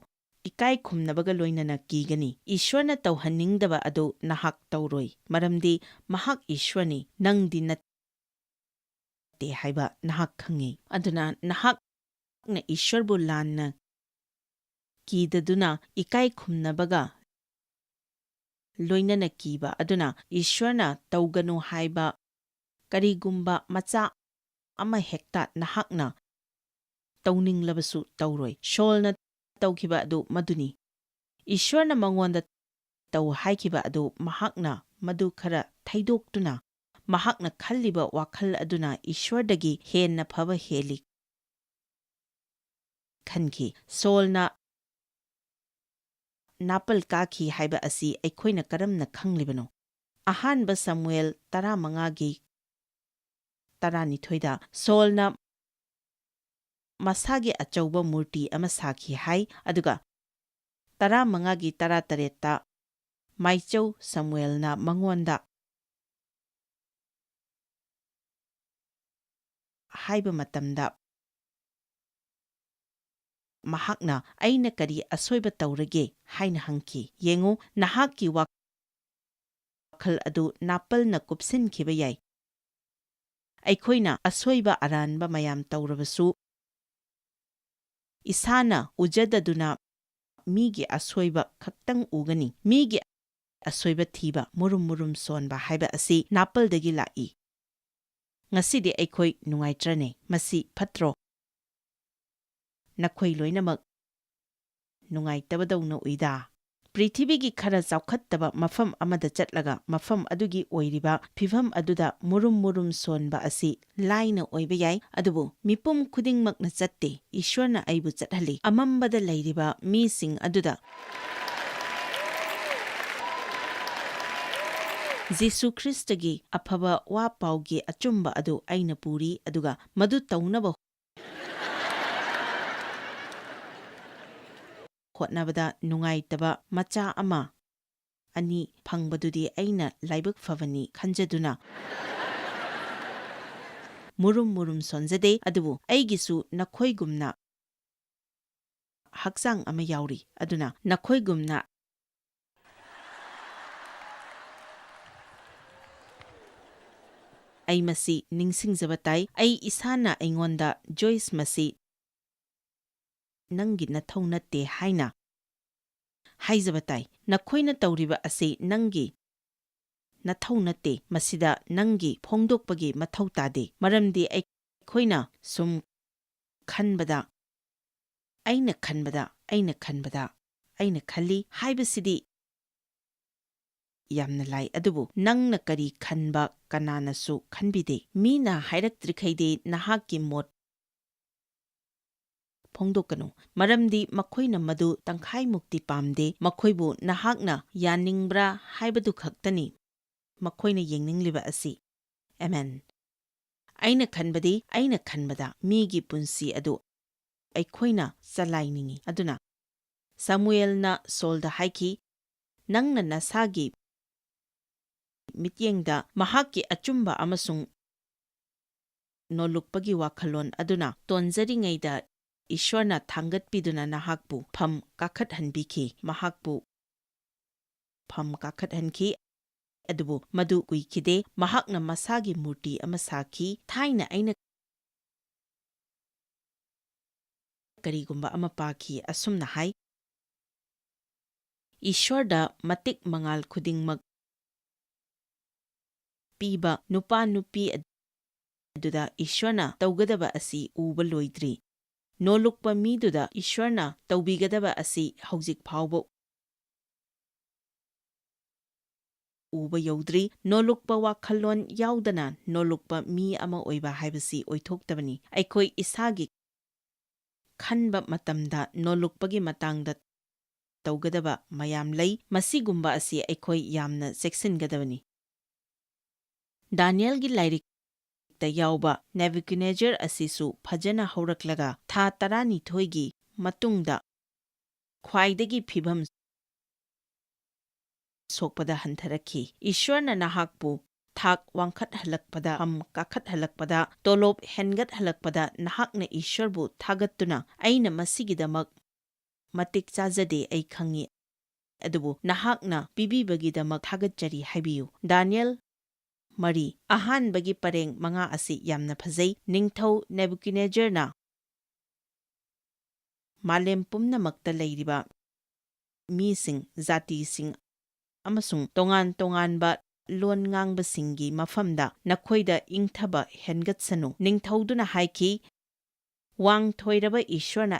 ꯏꯀꯥꯏ ꯈꯨꯝꯅꯕꯒ ꯂꯣꯏꯅꯅ ꯀꯤꯒꯅꯤ꯫ ꯏꯁ꯭ꯋꯔꯅ ꯇꯧꯍꯟꯅꯤꯡꯗꯕ ꯑꯗꯨ ꯅꯍꯥꯛ ꯇꯧꯔꯣꯏ, ꯃꯔꯝꯗꯤ ꯃꯍꯥꯛ ꯏꯁ꯭ꯋꯔꯅꯤ, ꯅꯪꯗꯤ ꯅꯠꯇꯦ ꯍꯥꯏꯕ ꯅꯍꯥꯛ ꯈꯪꯏ꯫ ꯑꯗꯨꯅ ꯅꯍꯥꯛꯅ ꯏꯁ꯭ꯋꯔꯕꯨ ꯂꯥꯟꯅ ꯀꯤꯗꯗꯨꯅ ꯏꯀꯥꯏ ꯈꯨꯝꯅꯕꯒ ꯂꯣꯏꯅꯅ ꯀꯤꯕ ꯑꯗꯨꯅ ꯏꯁ꯭ꯋꯔꯅ ꯇꯧꯒꯅꯨ ꯍꯥꯏꯕ ꯀꯔꯤꯒꯨꯝꯕ ꯃꯆꯥ ꯑꯃ ꯍꯦꯛꯇ ꯅꯍꯥꯛꯅ ꯇꯧꯅꯤꯡꯂꯕꯁꯨ ꯇꯧꯔꯣꯏ꯫ ꯁꯣꯜꯅ ꯇꯧꯈꯤꯕ ꯑꯗꯨ ꯃꯗꯨꯅꯤ꯫ ꯏꯁ꯭ꯋꯔꯅ ꯃꯉꯣꯟꯗ ꯇꯧ ꯍꯥꯏꯈꯤꯕ ꯑꯗꯨ ꯃꯍꯥꯛꯅ ꯃꯗꯨ ꯈꯔ ꯊꯩꯗꯣꯛꯇꯨꯅ ꯃꯍꯥꯛꯅ ꯈꯜꯂꯤꯕ ꯋꯥꯈꯜ ꯑꯗꯨꯅ ꯏꯁ꯭ꯋꯔꯗꯒꯤ ꯍꯦꯟꯅ ꯐꯕ ꯍꯦꯜꯂꯤ ꯈꯟꯈꯤ꯫ ꯁꯣꯜꯅ ꯅꯥꯄꯜ ꯀꯥꯈꯤ ꯍꯥꯏꯕ ꯑꯁꯤ ꯑꯩꯈꯣꯏꯅ ꯀꯔꯝꯅ ꯈꯪꯂꯤꯕꯅꯣ? ꯑꯍꯥꯟꯕ ꯁꯃꯨꯑꯦꯜ ꯇꯔꯥꯃꯉꯥꯒꯤ ꯇꯔꯥꯅꯤꯊꯣꯏꯗ ꯁꯣꯜꯅ ꯃꯁꯥꯒꯤ ꯑꯆꯧꯕ ꯃꯨꯔꯇꯤ ꯑꯃ ꯁꯥꯈꯤ ꯍꯥꯏ, ꯑꯗꯨꯒ ꯇꯔꯥꯃꯉꯥꯒꯤ ꯇꯔꯥꯇꯔꯦꯠꯇ ꯃꯥꯏꯆꯧ ꯁꯃꯨꯑꯦꯜꯅ ꯃꯉꯣꯟꯗ ꯍꯥꯏꯕ ꯃꯇꯝꯗ ꯃꯍꯥꯛꯅ, "ꯑꯩꯅ ꯀꯔꯤ ꯑꯁꯣꯏꯕ ꯇꯧꯔꯒꯦ?" ꯍꯥꯏꯅ ꯍꯪꯈꯤ꯫ ꯌꯦꯡꯉꯨ, ꯅꯍꯥꯛꯀꯤ ꯋꯥꯈꯜ ꯑꯗꯨ ꯅꯥꯄꯜꯅ ꯀꯨꯞꯁꯤꯟꯈꯤꯕ ꯌꯥꯏ꯫ ꯑꯩꯈꯣꯏꯅ ꯑꯁꯣꯏꯕ ꯑꯔꯥꯟꯕ ꯃꯌꯥꯝ ꯇꯧꯔꯕꯁꯨ, ꯏꯁꯥꯅ ꯎꯖꯗꯗꯨꯅ ꯃꯤꯒꯤ ꯑꯁꯣꯏꯕ ꯈꯛꯇꯪ ꯎꯒꯅꯤ꯫ ꯃꯤꯒꯤ ꯑꯁꯣꯏꯕ ꯊꯤꯕ, ꯃꯨꯔꯨꯝ ꯃꯨꯔꯨꯝ ꯁꯣꯟꯕ ꯍꯥꯏꯕ ꯑꯁꯤ ꯅꯥꯄꯜꯗꯒꯤ ꯂꯥꯛꯏ꯫ ꯉꯁꯤꯗꯤ ꯑꯩꯈꯣꯏ ꯅꯨꯡꯉꯥꯏꯇ꯭ꯔꯅꯦ? ꯃꯁꯤ ꯐꯠꯇ꯭ꯔꯣ? ꯅꯈꯣꯏ ꯂꯣꯏꯅꯃꯛ ꯅꯨꯡꯉꯥꯏꯇꯕꯗꯧꯅ ꯎꯏꯗꯥ꯫ ꯄ꯭ꯔꯤꯊꯤꯕꯤꯒꯤ ꯈꯔ ꯆꯥꯎꯈꯠꯇꯕ ꯃꯐꯝ ꯑꯃꯗ ꯆꯠꯂꯒ ꯃꯐꯝ ꯑꯗꯨꯒꯤ ꯑꯣꯏꯔꯤꯕ ꯐꯤꯚꯝ ꯑꯗꯨꯗ ꯃꯨꯔꯨꯝ ꯃꯨꯔꯨꯝ ꯁꯣꯟꯕ ꯑꯁꯤ ꯂꯥꯏꯅ ꯑꯣꯏꯕ ꯌꯥꯏ, ꯑꯗꯨꯕꯨ ꯃꯤꯄꯨꯝ ꯈꯨꯗꯤꯡꯃꯛꯅ ꯆꯠꯇꯦ꯫ ꯏꯁ꯭ꯋꯔꯅ ꯑꯩꯕꯨ ꯆꯠꯍꯜꯂꯤ꯫ ꯑꯃꯝꯕꯗ ꯂꯩꯔꯤꯕ ꯃꯤꯁꯤꯡ ꯑꯗꯨꯗ ꯖꯤꯁꯨ ꯈ꯭ꯔꯤꯁꯇꯒꯤ ꯑꯐꯕ ꯋꯥ ꯄꯥꯎꯒꯤ ꯑꯆꯨꯝꯕ ꯑꯗꯨ ꯑꯩꯅ ꯄꯨꯔꯤ, ꯑꯗꯨꯒ ꯃꯗꯨ ꯇꯧꯅꯕ ꯍꯣꯠꯅꯕꯗ ꯅꯨꯡꯉꯥꯏꯇꯕ ꯃꯆꯥ ꯑꯃ, ꯑꯅꯤ ꯐꯪꯕꯗꯨꯗꯤ ꯑꯩꯅ ꯂꯥꯏꯕꯛ ꯐꯕꯅꯤ ꯈꯟꯖꯗꯨꯅ ꯃꯨꯔꯨꯝ ꯃꯨꯔꯨꯝ ꯁꯣꯟꯖꯗꯦ, ꯑꯗꯨꯕꯨ ꯑꯩꯒꯤꯁꯨ ꯅꯈꯣꯏꯒꯨꯝꯅ ꯍꯛꯆꯥꯡ ꯑꯃ ꯌꯥꯎꯔꯤ꯫ ꯑꯗꯨꯅ ꯅꯈꯣꯏꯒꯨꯝꯅ ꯑꯩ ꯃꯁꯤ ꯅꯤꯡꯁꯤꯡꯖꯕ ꯇꯥꯏ꯫ ꯑꯩ ꯏꯁꯥꯅ ꯑꯩꯉꯣꯟꯗ, "ꯖꯣꯏꯁ, ꯃꯁꯤ ꯅꯪꯒꯤ ꯅꯊꯧ ꯅꯠꯇꯦ" ꯍꯥꯏꯅ ꯍꯥꯏꯖꯕ ꯇꯥꯏ꯫ ꯅꯈꯣꯏꯅ ꯇꯧꯔꯤꯕ ꯑꯁꯤ ꯅꯪꯒꯤ ꯅꯊꯧ ꯅꯠꯇꯦ꯫ ꯃꯁꯤꯗ ꯅꯪꯒꯤ ꯐꯣꯡꯗꯣꯛꯄꯒꯤ ꯃꯊꯧ ꯇꯥꯗꯦ꯫ ꯃꯔꯝꯗꯤ ꯑꯩꯈꯣꯏꯅ ꯁꯨꯝ ꯈꯟꯕꯗ, ꯑꯩꯅ ꯈꯟꯕꯗ, ꯑꯩꯅ ꯈꯟꯕꯗ, ꯑꯩꯅ ꯈꯜꯂꯤ ꯍꯥꯏꯕꯁꯤꯗꯤ ꯌꯥꯝꯅ ꯂꯥꯏ, ꯑꯗꯨꯕꯨ ꯅꯪꯅ ꯀꯔꯤ ꯈꯟꯕ ꯀꯅꯥꯅꯁꯨ ꯈꯟꯕꯤꯗꯦ꯫ ꯃꯤꯅ ꯍꯥꯏꯔꯛꯇ꯭ꯔꯤꯈꯩꯗꯤ ꯅꯍꯥꯛꯀꯤ ꯃꯣꯠ ꯐꯣꯡꯗꯣꯛꯀꯅꯨ, ꯃꯔꯝꯗꯤ ꯃꯈꯣꯏꯅ ꯃꯗꯨ ꯇꯪꯈꯥꯏꯃꯨꯛꯇꯤ ꯄꯥꯝꯗꯦ꯫ ꯃꯈꯣꯏꯕꯨ ꯅꯍꯥꯛꯅ ꯌꯥꯅꯤꯡꯕ꯭ꯔꯥ ꯍꯥꯏꯕꯗꯨ ꯈꯛꯇꯅꯤ ꯃꯈꯣꯏꯅ ꯌꯦꯡꯅꯤꯡꯂꯤꯕ ꯑꯁꯤ꯫ ꯑꯃꯦꯟ꯫ ꯑꯩꯅ ꯈꯟꯕꯗꯤ, ꯑꯩꯅ ꯈꯟꯕꯗ ꯃꯤꯒꯤ ꯄꯨꯟꯁꯤ ꯑꯗꯨ ꯑꯩꯈꯣꯏꯅ ꯆꯂꯥꯏꯅꯤꯡꯏ꯫ ꯑꯗꯨꯅ ꯁꯃꯨꯑꯦꯜꯅ ꯁꯣꯜꯗ ꯍꯥꯏꯈꯤ, "ꯅꯪꯅ ꯅꯁꯥꯒꯤ ꯃꯤꯠꯌꯦꯡꯗ ꯃꯍꯥꯛꯀꯤ ꯑꯆꯨꯝꯕ ꯑꯃꯁꯨꯡ ꯅꯣꯂꯨꯛꯄꯒꯤ ꯋꯥꯈꯜꯂꯣꯟ ꯑꯗꯨꯅ ꯇꯣꯟꯖꯔꯤꯉꯩꯗ ꯏꯁ꯭ꯋꯔꯅ ꯊꯥꯡꯒꯠꯄꯤꯗꯨꯅ ꯅꯍꯥꯛꯄꯨ ꯐꯝ ꯀꯥꯈꯠꯍꯟꯕꯤꯈꯤ, ꯃꯍꯥꯛꯄꯨ ꯐꯝ ꯀꯥꯈꯠꯍꯟꯈꯤ꯫ ꯑꯗꯨꯕꯨ ꯃꯗꯨ ꯀꯨꯏꯈꯤꯗꯦ꯫ ꯃꯍꯥꯛꯅ ꯃꯁꯥꯒꯤ ꯃꯨꯔꯇꯤ ꯑꯃ ꯁꯥꯈꯤ꯫ ꯊꯥꯏꯅ ꯑꯩꯅ ꯀꯔꯤꯒꯨꯝꯕ ꯑꯃ ꯄꯥꯈꯤ, ꯑꯁꯨꯝꯅ ꯍꯥꯏ, "ꯏꯁ꯭ꯋꯔꯗ ꯃꯇꯤꯛ ꯃꯉꯥꯜ ꯈꯨꯗꯤꯡꯃꯛ ꯄꯤꯕ ꯅꯨꯄꯥ ꯅꯨꯄꯤ ꯑꯗꯨꯗ ꯏꯁ꯭ꯋꯔꯅ ꯇꯧꯒꯗꯕ ꯑꯁꯤ ꯎꯕ ꯂꯣꯏꯗ꯭ꯔꯤ꯫ ꯅꯣꯂꯨꯛꯄ ꯃꯤꯗꯨꯗ ꯏꯁ꯭ꯋꯔꯅ ꯇꯧꯕꯤꯒꯗꯕ ꯑꯁꯤ ꯍꯧꯖꯤꯛ ꯐꯥꯎꯕ ꯎꯕ ꯌꯧꯗ꯭ꯔꯤ꯫ ꯅꯣꯂꯨꯛꯄ ꯋꯥꯈꯜꯂꯣꯟ ꯌꯥꯎꯗꯅ ꯅꯣꯂꯨꯛꯄ ꯃꯤ ꯑꯃ ꯑꯣꯏꯕ ꯍꯥꯏꯕꯁꯤ ꯑꯣꯏꯊꯣꯛꯇꯕꯅꯤ꯫ ꯑꯩꯈꯣꯏ ꯏꯁꯥꯒꯤ ꯈꯟꯕ ꯃꯇꯝꯗ ꯅꯣꯂꯨꯛꯄꯒꯤ ꯃꯇꯥꯡꯗ ꯇꯧꯒꯗꯕ ꯃꯌꯥꯝ ꯂꯩ꯫ ꯃꯁꯤꯒꯨꯝꯕ ꯑꯁꯤ ꯑꯩꯈꯣꯏ ꯌꯥꯝꯅ ꯆꯦꯛꯁꯤꯟꯒꯗꯕꯅꯤ꯫" ꯗꯥꯅꯤꯌꯦꯜꯒꯤ ꯂꯥꯏꯔꯤꯛꯇ ꯌꯥꯎꯕ ꯅꯦꯕꯨꯀꯗꯅꯦꯖꯔ ꯑꯁꯤꯁꯨ ꯐꯖꯅ ꯍꯧꯔꯛꯂꯒ ꯊꯥ ꯇꯔꯥꯅꯤꯊꯣꯏꯒꯤ ꯃꯇꯨꯡꯗ ꯈ꯭ꯋꯥꯏꯗꯒꯤ ꯐꯤꯚꯝ ꯁꯣꯛꯄꯗ ꯍꯟꯊꯔꯛꯈꯤ꯫ ꯏꯁ꯭ꯋꯔꯅ ꯅꯍꯥꯛꯄꯨ ꯊꯥꯛ ꯋꯥꯡꯈꯠꯍꯜꯂꯛꯄꯗ, ꯐꯝ ꯀꯥꯈꯠꯍꯜꯂꯛꯄꯗ, ꯇꯣꯂꯣꯞ ꯍꯦꯟꯒꯠꯍꯜꯂꯛꯄꯗ ꯅꯍꯥꯛꯅ ꯏꯁ꯭ꯋꯔꯕꯨ ꯊꯥꯒꯠꯇꯨꯅ, "ꯑꯩꯅ ꯃꯁꯤꯒꯤꯗꯃꯛ ꯃꯇꯤꯛ ꯆꯥꯖꯗꯦ, ꯑꯩ ꯈꯪꯏ, ꯑꯗꯨꯕꯨ ꯅꯍꯥꯛꯅ ꯄꯤꯕꯤꯕꯒꯤꯗꯃꯛ ꯊꯥꯒꯠꯆꯔꯤ" ꯍꯥꯏꯕꯤꯌꯨ꯫ ꯗꯥꯅꯤꯌꯦꯜ ꯃꯔꯤ, ꯑꯍꯥꯟꯕꯒꯤ ꯄꯔꯦꯡ ꯃꯉꯥ ꯑꯁꯤ ꯌꯥꯝꯅ ꯐꯖꯩ꯫ ꯅꯤꯡꯊꯧ ꯅꯦꯕꯨꯀꯗꯅꯦꯖꯔꯅ ꯃꯥꯂꯦꯝ ꯄꯨꯝꯅꯃꯛꯇ ꯂꯩꯔꯤꯕ ꯃꯤꯁꯤꯡ, ꯖꯥꯇꯤꯁꯤꯡ ꯑꯃꯁꯨꯡ ꯇꯣꯉꯥꯟ ꯇꯣꯉꯥꯟꯕ ꯂꯣꯟ ꯉꯥꯡꯕꯁꯤꯡꯒꯤ ꯃꯐꯝꯗ ꯅꯈꯣꯏꯗ ꯏꯪꯊꯕ ꯍꯦꯟꯒꯠꯁꯅꯨ꯫ ꯅꯤꯡꯊꯧꯗꯨꯅ ꯍꯥꯏꯈꯤ, "ꯋꯥꯡ ꯊꯣꯏꯔꯕ ꯏꯁ꯭ꯋꯔꯅ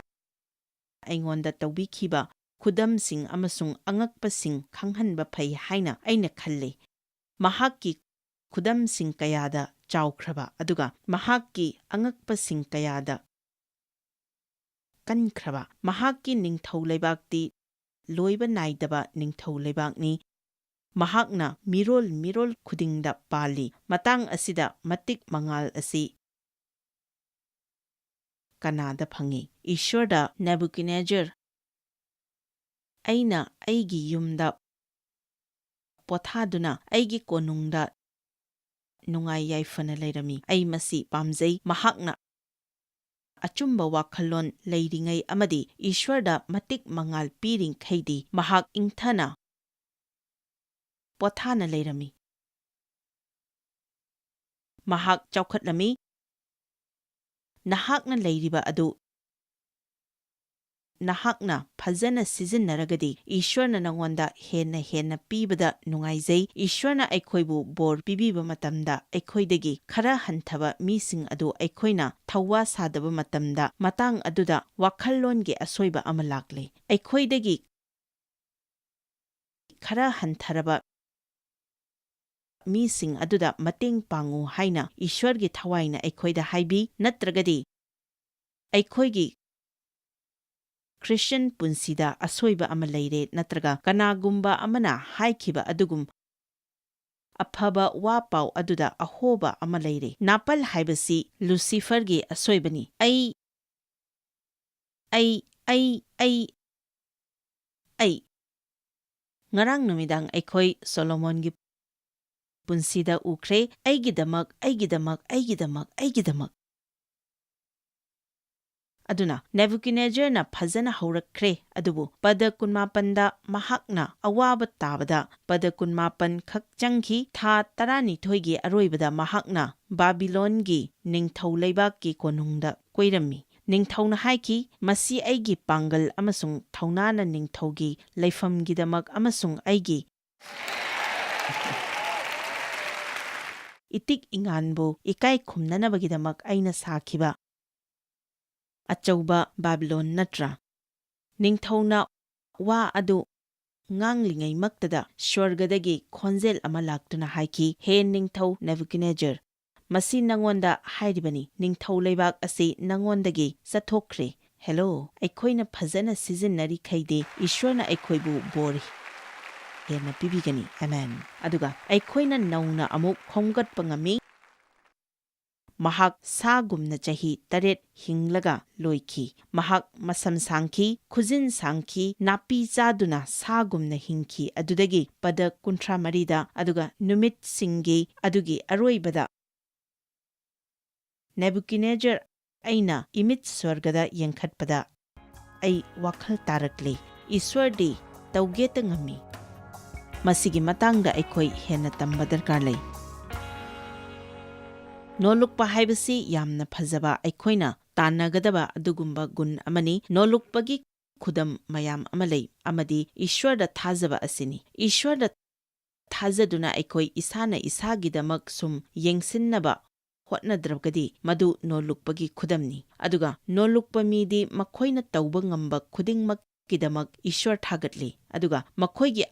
ꯑꯩꯉꯣꯟꯗ ꯇꯧꯕꯤꯈꯤꯕ ꯈꯨꯗꯝꯁꯤꯡ ꯑꯃꯁꯨꯡ ꯑꯉꯛꯄꯁꯤꯡ ꯈꯪꯍꯟꯕ ꯐꯩ ꯍꯥꯏꯅ ꯑꯩꯅ ꯈꯜꯂꯤ꯫ ꯃꯍꯥꯛꯀꯤ ꯈꯨꯗꯝꯁꯤꯡ ꯀꯌꯥꯗ ꯆꯥꯎꯈ꯭ꯔꯕ ꯑꯗꯨꯒ ꯃꯍꯥꯛꯀꯤ ꯑꯉꯛꯄꯁꯤꯡ ꯀꯌꯥꯗ ꯀꯟꯈ꯭ꯔꯕ꯫ ꯃꯍꯥꯛꯀꯤ ꯅꯤꯡꯊꯧ ꯂꯩꯕꯥꯛꯇꯤ ꯂꯣꯏꯕ ꯅꯥꯏꯗꯕ ꯅꯤꯡꯊꯧ ꯂꯩꯕꯥꯛꯅꯤ꯫ ꯃꯍꯥꯛꯅ ꯃꯤꯔꯣꯜ ꯃꯤꯔꯣꯜ ꯈꯨꯗꯤꯡꯗ ꯄꯥꯜꯂꯤ꯫ ꯃꯇꯥꯡ ꯑꯁꯤꯗ ꯃꯇꯤꯛ ꯃꯉꯥꯜ ꯑꯁꯤ ꯀꯅꯥꯗ ꯐꯪꯏ? ꯏꯁ꯭ꯋꯔꯗ꯫ ꯅꯦꯕꯨꯀꯗꯅꯦꯖꯔ, ꯑꯩꯅ ꯑꯩꯒꯤ ꯌꯨꯝꯗ ꯄꯣꯊꯥꯗꯨꯅ ꯑꯩꯒꯤ ꯀꯣꯅꯨꯡꯗ ꯅꯨꯡꯉꯥꯏ ꯌꯥꯏꯐꯅ ꯂꯩꯔꯝꯃꯤ꯫ ꯑꯩ ꯃꯁꯤ ꯄꯥꯝꯖꯩ꯫ ꯃꯍꯥꯛꯅ ꯑꯆꯨꯝꯕ ꯋꯥꯈꯜꯂꯣꯟ ꯂꯩꯔꯤꯉꯩ ꯑꯃꯗꯤ ꯏꯁ꯭ꯋꯔꯗ ꯃꯇꯤꯛ ꯃꯉꯥꯜ ꯄꯤꯔꯤꯡꯈꯩꯗꯤ ꯃꯍꯥꯛ ꯏꯪꯊꯅ ꯄꯣꯊꯥꯅ ꯂꯩꯔꯝꯃꯤ꯫ ꯃꯍꯥꯛ ꯆꯥꯎꯈꯠꯂꯝꯃꯤ꯫ ꯅꯍꯥꯛꯅ ꯂꯩꯔꯤꯕ ꯑꯗꯨ ꯅꯍꯥꯛꯅ ꯐꯖꯅ ꯁꯤꯖꯤꯟꯅꯔꯒꯗꯤ, ꯏꯁ꯭ꯋꯔꯅ ꯅꯉꯣꯟꯗ ꯍꯦꯟꯅ ꯍꯦꯟꯅ ꯄꯤꯕꯗ ꯅꯨꯡꯉꯥꯏꯖꯩ꯫ ꯏꯁ꯭ꯋꯔꯅ ꯑꯩꯈꯣꯏꯕꯨ ꯕꯣꯔ ꯄꯤꯕꯤꯕ ꯃꯇꯝꯗ, ꯑꯩꯈꯣꯏꯗꯒꯤ ꯈꯔ ꯍꯟꯊꯕ ꯃꯤꯁꯤꯡ ꯑꯗꯨ ꯑꯩꯈꯣꯏꯅ ꯊꯧꯋꯥ ꯁꯥꯗꯕ ꯃꯇꯝꯗ, ꯃꯇꯥꯡ ꯑꯗꯨꯗ ꯋꯥꯈꯜꯂꯣꯟꯒꯤ ꯑꯁꯣꯏꯕ ꯑꯃ ꯂꯥꯛꯂꯦ꯫ ꯑꯩꯈꯣꯏꯗꯒꯤ ꯈꯔ ꯍꯟꯊꯔꯕ ꯃꯤꯁꯤꯡ ꯑꯗꯨꯗ ꯃꯇꯦꯡ ꯄꯥꯡꯉꯨ ꯍꯥꯏꯅ ꯏꯁ꯭ꯋꯔꯒꯤ ꯊꯋꯥꯏꯅ ꯑꯩꯈꯣꯏꯗ ꯍꯥꯏꯕꯤ, ꯅꯠꯇ꯭ꯔꯒꯗꯤ ꯑꯩꯈꯣꯏꯒꯤ ꯈ꯭ꯔꯤꯁꯇꯤꯌꯟ ꯄꯨꯟꯁꯤꯗ ꯑꯁꯣꯏꯕ ꯑꯃ ꯂꯩꯔꯦ, ꯅꯠꯇ꯭ꯔꯒ ꯀꯅꯥꯒꯨꯝꯕ ꯑꯃꯅ ꯍꯥꯏꯈꯤꯕ ꯑꯗꯨꯒꯨꯝ ꯑꯐꯕ ꯋꯥ ꯄꯥꯎ ꯑꯗꯨꯗ ꯑꯍꯣꯕ ꯑꯃ ꯂꯩꯔꯦ꯫ ꯅꯥꯄꯜ ꯍꯥꯏꯕꯁꯤ ꯂꯨꯁꯤꯐꯔꯒꯤ ꯑꯁꯣꯏꯕꯅꯤ꯫ ꯑꯩ, ꯑꯩ, ꯑꯩ, ꯑꯩ, ꯑꯩ꯫ ꯉꯔꯥꯡ ꯅꯨꯃꯤꯗꯥꯡ ꯑꯩꯈꯣꯏ ꯁꯣꯂꯣꯃꯣꯟꯒꯤ ꯄꯨꯟꯁꯤꯗ ꯎꯈ꯭ꯔꯦ, "ꯑꯩꯒꯤꯗꯃꯛ, ꯑꯩꯒꯤꯗꯃꯛ, ꯑꯩꯒꯤꯗꯃꯛ, ꯑꯩꯒꯤꯗꯃꯛ"꯫ ꯑꯗꯨꯅ ꯅꯦꯕꯨꯀꯗꯅꯦꯖꯔꯅ ꯐꯖꯅ ꯍꯧꯔꯛꯈ꯭ꯔꯦ, ꯑꯗꯨꯕꯨ ꯄꯗ ꯀꯨꯟꯃꯥꯄꯟꯗ ꯃꯍꯥꯛꯅ ꯑꯋꯥꯕ ꯇꯥꯕꯗ ꯄꯗ ꯀꯨꯟꯃꯥꯄꯟ ꯈꯛ ꯆꯪꯈꯤ꯫ ꯊꯥ ꯇꯔꯥꯅꯤꯊꯣꯏꯒꯤ ꯑꯔꯣꯏꯕꯗ ꯃꯍꯥꯛꯅ ꯕꯥꯕꯤꯂꯣꯟꯒꯤ ꯅꯤꯡꯊꯧ ꯂꯩꯕꯥꯛꯀꯤ ꯀꯣꯅꯨꯡꯗ ꯀꯣꯏꯔꯝꯃꯤ꯫ ꯅꯤꯡꯊꯧꯅ ꯍꯥꯏꯈꯤ, "ꯃꯁꯤ ꯑꯩꯒꯤ ꯄꯥꯡꯒꯜ ꯑꯃꯁꯨꯡ ꯊꯧꯅꯥꯅ ꯅꯤꯡꯊꯧꯒꯤ ꯂꯩꯐꯝꯒꯤꯗꯃꯛ ꯑꯃꯁꯨꯡ ꯑꯩꯒꯤ ꯏꯇꯤꯛ ꯏꯉꯥꯟꯕꯨ ꯏꯀꯥꯏ ꯈꯨꯝꯅꯅꯕꯒꯤꯗꯃꯛ ꯑꯩꯅ ꯁꯥꯈꯤꯕ ꯑꯆꯧꯕ ꯕꯥꯕꯤꯂꯣꯟ ꯅꯠꯇ꯭ꯔꯥ?" ꯅꯤꯡꯊꯧꯅ ꯋꯥ ꯑꯗꯨ ꯉꯥꯡꯂꯤꯉꯩꯃꯛꯇꯗ ꯁ꯭ꯋꯔꯒꯗꯒꯤ ꯈꯣꯟꯖꯦꯜ ꯑꯃ ꯂꯥꯛꯇꯨꯅ ꯍꯥꯏꯈꯤ, "ꯍꯦ ꯅꯤꯡꯊꯧ ꯅꯦꯕꯨꯀꯗꯅꯦꯖꯔ, ꯃꯁꯤ ꯅꯉꯣꯟꯗ ꯍꯥꯏꯔꯤꯕꯅꯤ, ꯅꯤꯡꯊꯧ ꯂꯩꯕꯥꯛ ꯑꯁꯤ ꯅꯉꯣꯟꯗꯒꯤ ꯆꯠꯊꯣꯛꯈ꯭ꯔꯦ꯫" ꯍꯦꯂꯣ, ꯑꯩꯈꯣꯏꯅ ꯐꯖꯅ ꯁꯤꯖꯤꯟꯅꯔꯤꯈꯩꯗꯤ ꯏꯁ꯭ꯋꯔꯅ ꯑꯩꯈꯣꯏꯕꯨ ꯕꯣꯔ ꯍꯦꯟꯅ ꯄꯤꯕꯤꯒꯅꯤ꯫ ꯑꯃꯦꯟ꯫ ꯑꯗꯨꯒ ꯑꯩꯈꯣꯏꯅ ꯅꯧꯅ ꯑꯃꯨꯛ ꯈꯣꯝꯒꯠꯄ ꯉꯝꯃꯤ꯫ ꯃꯍꯥꯛ ꯁꯥꯒꯨꯝꯅ ꯆꯍꯤ ꯇꯔꯦꯠ ꯍꯤꯡꯂꯒ ꯂꯣꯏꯈꯤ꯫ ꯃꯍꯥꯛ ꯃꯁꯝ ꯁꯥꯡꯈꯤ, ꯈꯨꯖꯤꯟ ꯁꯥꯡꯈꯤ, ꯅꯥꯄꯤ ꯆꯥꯗꯨꯅ ꯁꯥꯒꯨꯝꯅ ꯍꯤꯡꯈꯤ꯫ ꯑꯗꯨꯗꯒꯤ ꯄꯗ ꯀꯨꯟꯊ꯭ꯔꯥ ꯃꯔꯤꯗ, ꯑꯗꯨꯒ ꯅꯨꯃꯤꯠꯁꯤꯡꯒꯤ ꯑꯗꯨꯒꯤ ꯑꯔꯣꯏꯕꯗ, ꯅꯦꯕꯨꯀꯗꯅꯦꯖꯔ, ꯑꯩꯅ ꯏꯃꯤꯠ ꯁ꯭ꯋꯔꯒꯗ ꯌꯦꯡꯈꯠꯄꯗ, ꯑꯩ ꯋꯥꯈꯜ ꯇꯥꯔꯛꯂꯦ꯫ ꯏꯁ꯭ꯋꯔꯗꯤ ꯇꯧꯒꯦꯇ ꯉꯝꯃꯤ꯫ ꯃꯁꯤꯒꯤ ꯃꯇꯥꯡꯗ ꯑꯩꯈꯣꯏ ꯍꯦꯟꯅ ꯇꯝꯕ ꯗꯔꯀꯥꯔ ꯂꯩ꯫ ꯅꯣꯂꯨꯛꯄ ꯍꯥꯏꯕꯁꯤ ꯌꯥꯝꯅ ꯐꯖꯕ, ꯑꯩꯈꯣꯏꯅ ꯇꯥꯟꯅꯒꯗꯕ ꯑꯗꯨꯒꯨꯝꯕ ꯒꯨꯟ ꯑꯃꯅꯤ꯫ ꯅꯣꯂꯨꯛꯄꯒꯤ ꯈꯨꯗꯝ ꯃꯌꯥꯝ ꯑꯃ ꯂꯩ, ꯑꯃꯗꯤ ꯏꯁ꯭ꯋꯔꯗ ꯊꯥꯖꯕ ꯑꯁꯤꯅꯤ꯫ ꯏꯁ꯭ꯋꯔꯗ ꯊꯥꯖꯗꯨꯅ ꯑꯩꯈꯣꯏ ꯏꯁꯥꯅ ꯏꯁꯥꯒꯤꯗꯃꯛ ꯁꯨꯝ ꯌꯦꯡꯁꯤꯟꯅꯕ ꯍꯣꯠꯅꯗ꯭ꯔꯒꯗꯤ, ꯃꯗꯨ ꯅꯣꯂꯨꯛꯄꯒꯤ ꯈꯨꯗꯝꯅꯤ꯫ ꯑꯗꯨꯒ ꯅꯣꯂꯨꯛꯄ ꯃꯤꯗꯤ ꯃꯈꯣꯏꯅ ꯇꯧꯕ ꯉꯝꯕ ꯈꯨꯗꯤꯡꯃꯛꯀꯤꯗꯃꯛ ꯏꯁ꯭ꯋꯔ ꯊꯥꯒꯠꯂꯤ, ꯑꯗꯨꯒ ꯃꯈꯣꯏꯒꯤ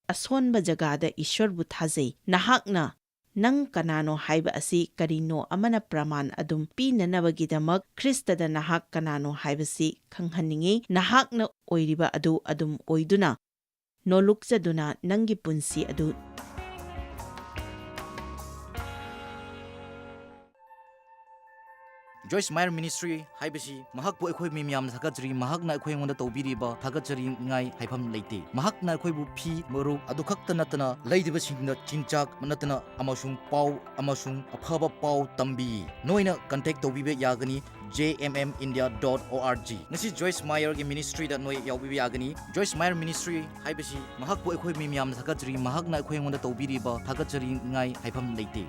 ꯑꯁꯣꯟꯕ ꯖꯒꯥꯗ ꯏꯁ꯭ꯋꯔꯕꯨ ꯊꯥꯖꯩ꯫ ꯅꯍꯥꯛꯅ ꯅꯪ ꯀꯅꯥꯅꯣ ꯍꯥꯏꯕ ꯑꯁꯤ ꯀꯔꯤꯅꯣ ꯑꯃꯅ ꯄ꯭ꯔꯃꯥꯟ ꯑꯗꯨꯝ ꯄꯤꯅꯅꯕꯒꯤꯗꯃꯛ ꯈ꯭ꯔꯤꯁꯇꯗ ꯅꯍꯥꯛ ꯀꯅꯥꯅꯣ ꯍꯥꯏꯕꯁꯤ ꯈꯪꯍꯟꯅꯤꯡꯏ꯫ ꯅꯍꯥꯛꯅ ꯑꯣꯏꯔꯤꯕ ꯑꯗꯨ ꯑꯗꯨꯝ ꯑꯣꯏꯗꯨꯅ, ꯅꯣꯂꯨꯛꯆꯗꯨꯅ ꯅꯪꯒꯤ ꯄꯨꯟꯁꯤ ꯑꯗꯨ ꯖꯣꯏꯁ ꯃꯥꯌꯔ ꯃꯤꯅꯤꯁꯇ꯭ꯔꯤ ꯍꯥꯏꯕꯁꯤ ꯃꯍꯥꯛꯄꯨ ꯑꯩꯈꯣꯏ ꯃꯤ ꯃꯌꯥꯝꯅ ꯊꯥꯒꯠꯆꯔꯤ꯫ ꯃꯍꯥꯛꯅ ꯑꯩꯈꯣꯏ ꯑꯩꯉꯣꯟꯗ ꯇꯧꯕꯤꯔꯤꯕ ꯊꯥꯒꯠꯆꯅꯤꯡꯉꯥꯏ ꯍꯥꯏꯐꯝ ꯂꯩꯇꯦ꯫ ꯃꯍꯥꯛꯅ ꯑꯩꯈꯣꯏꯕꯨ ꯐꯤ ꯃꯔꯨꯞ ꯑꯗꯨ ꯈꯛꯇ ꯅꯠꯇꯅ ꯂꯩꯔꯤꯕꯁꯤꯡꯗ ꯆꯤꯟꯖꯥꯛ ꯅꯠꯇꯅ ꯑꯃꯁꯨꯡ ꯄꯥꯎ ꯑꯃꯁꯨꯡ ꯑꯐꯕ ꯄꯥꯎ ꯇꯝꯕꯤ꯫ ꯅꯣꯏꯅ ꯀꯟꯇꯦꯛ ꯇꯧꯕꯤꯕ ꯌꯥꯒꯅꯤ J M M India dot O R G꯫ ꯉꯁꯤ ꯖꯣꯏꯁ ꯃꯥꯌꯔꯒꯤ ꯃꯤꯅꯤꯁꯇ꯭ꯔꯤꯗ ꯅꯣꯏ ꯌꯥꯎꯕꯤꯕ ꯌꯥꯒꯅꯤ꯫ ꯖꯣꯏꯁ ꯃꯥꯌꯔ ꯃꯤꯅꯤꯁꯇ꯭ꯔꯤ ꯍꯥꯏꯕꯁꯤ ꯃꯍꯥꯛꯄꯨ ꯑꯩꯈꯣꯏ ꯃꯤ ꯃꯌꯥꯝꯅ ꯊꯥꯒꯠꯆꯔꯤ꯫ ꯃꯍꯥꯛꯅ ꯑꯩꯈꯣꯏ ꯑꯩꯉꯣꯟꯗ ꯇꯧꯕꯤꯔꯤꯕ ꯊꯥꯒꯠꯆꯅꯤꯡꯉꯥꯏ ꯍꯥꯏꯐꯝ ꯂꯩꯇꯦ꯫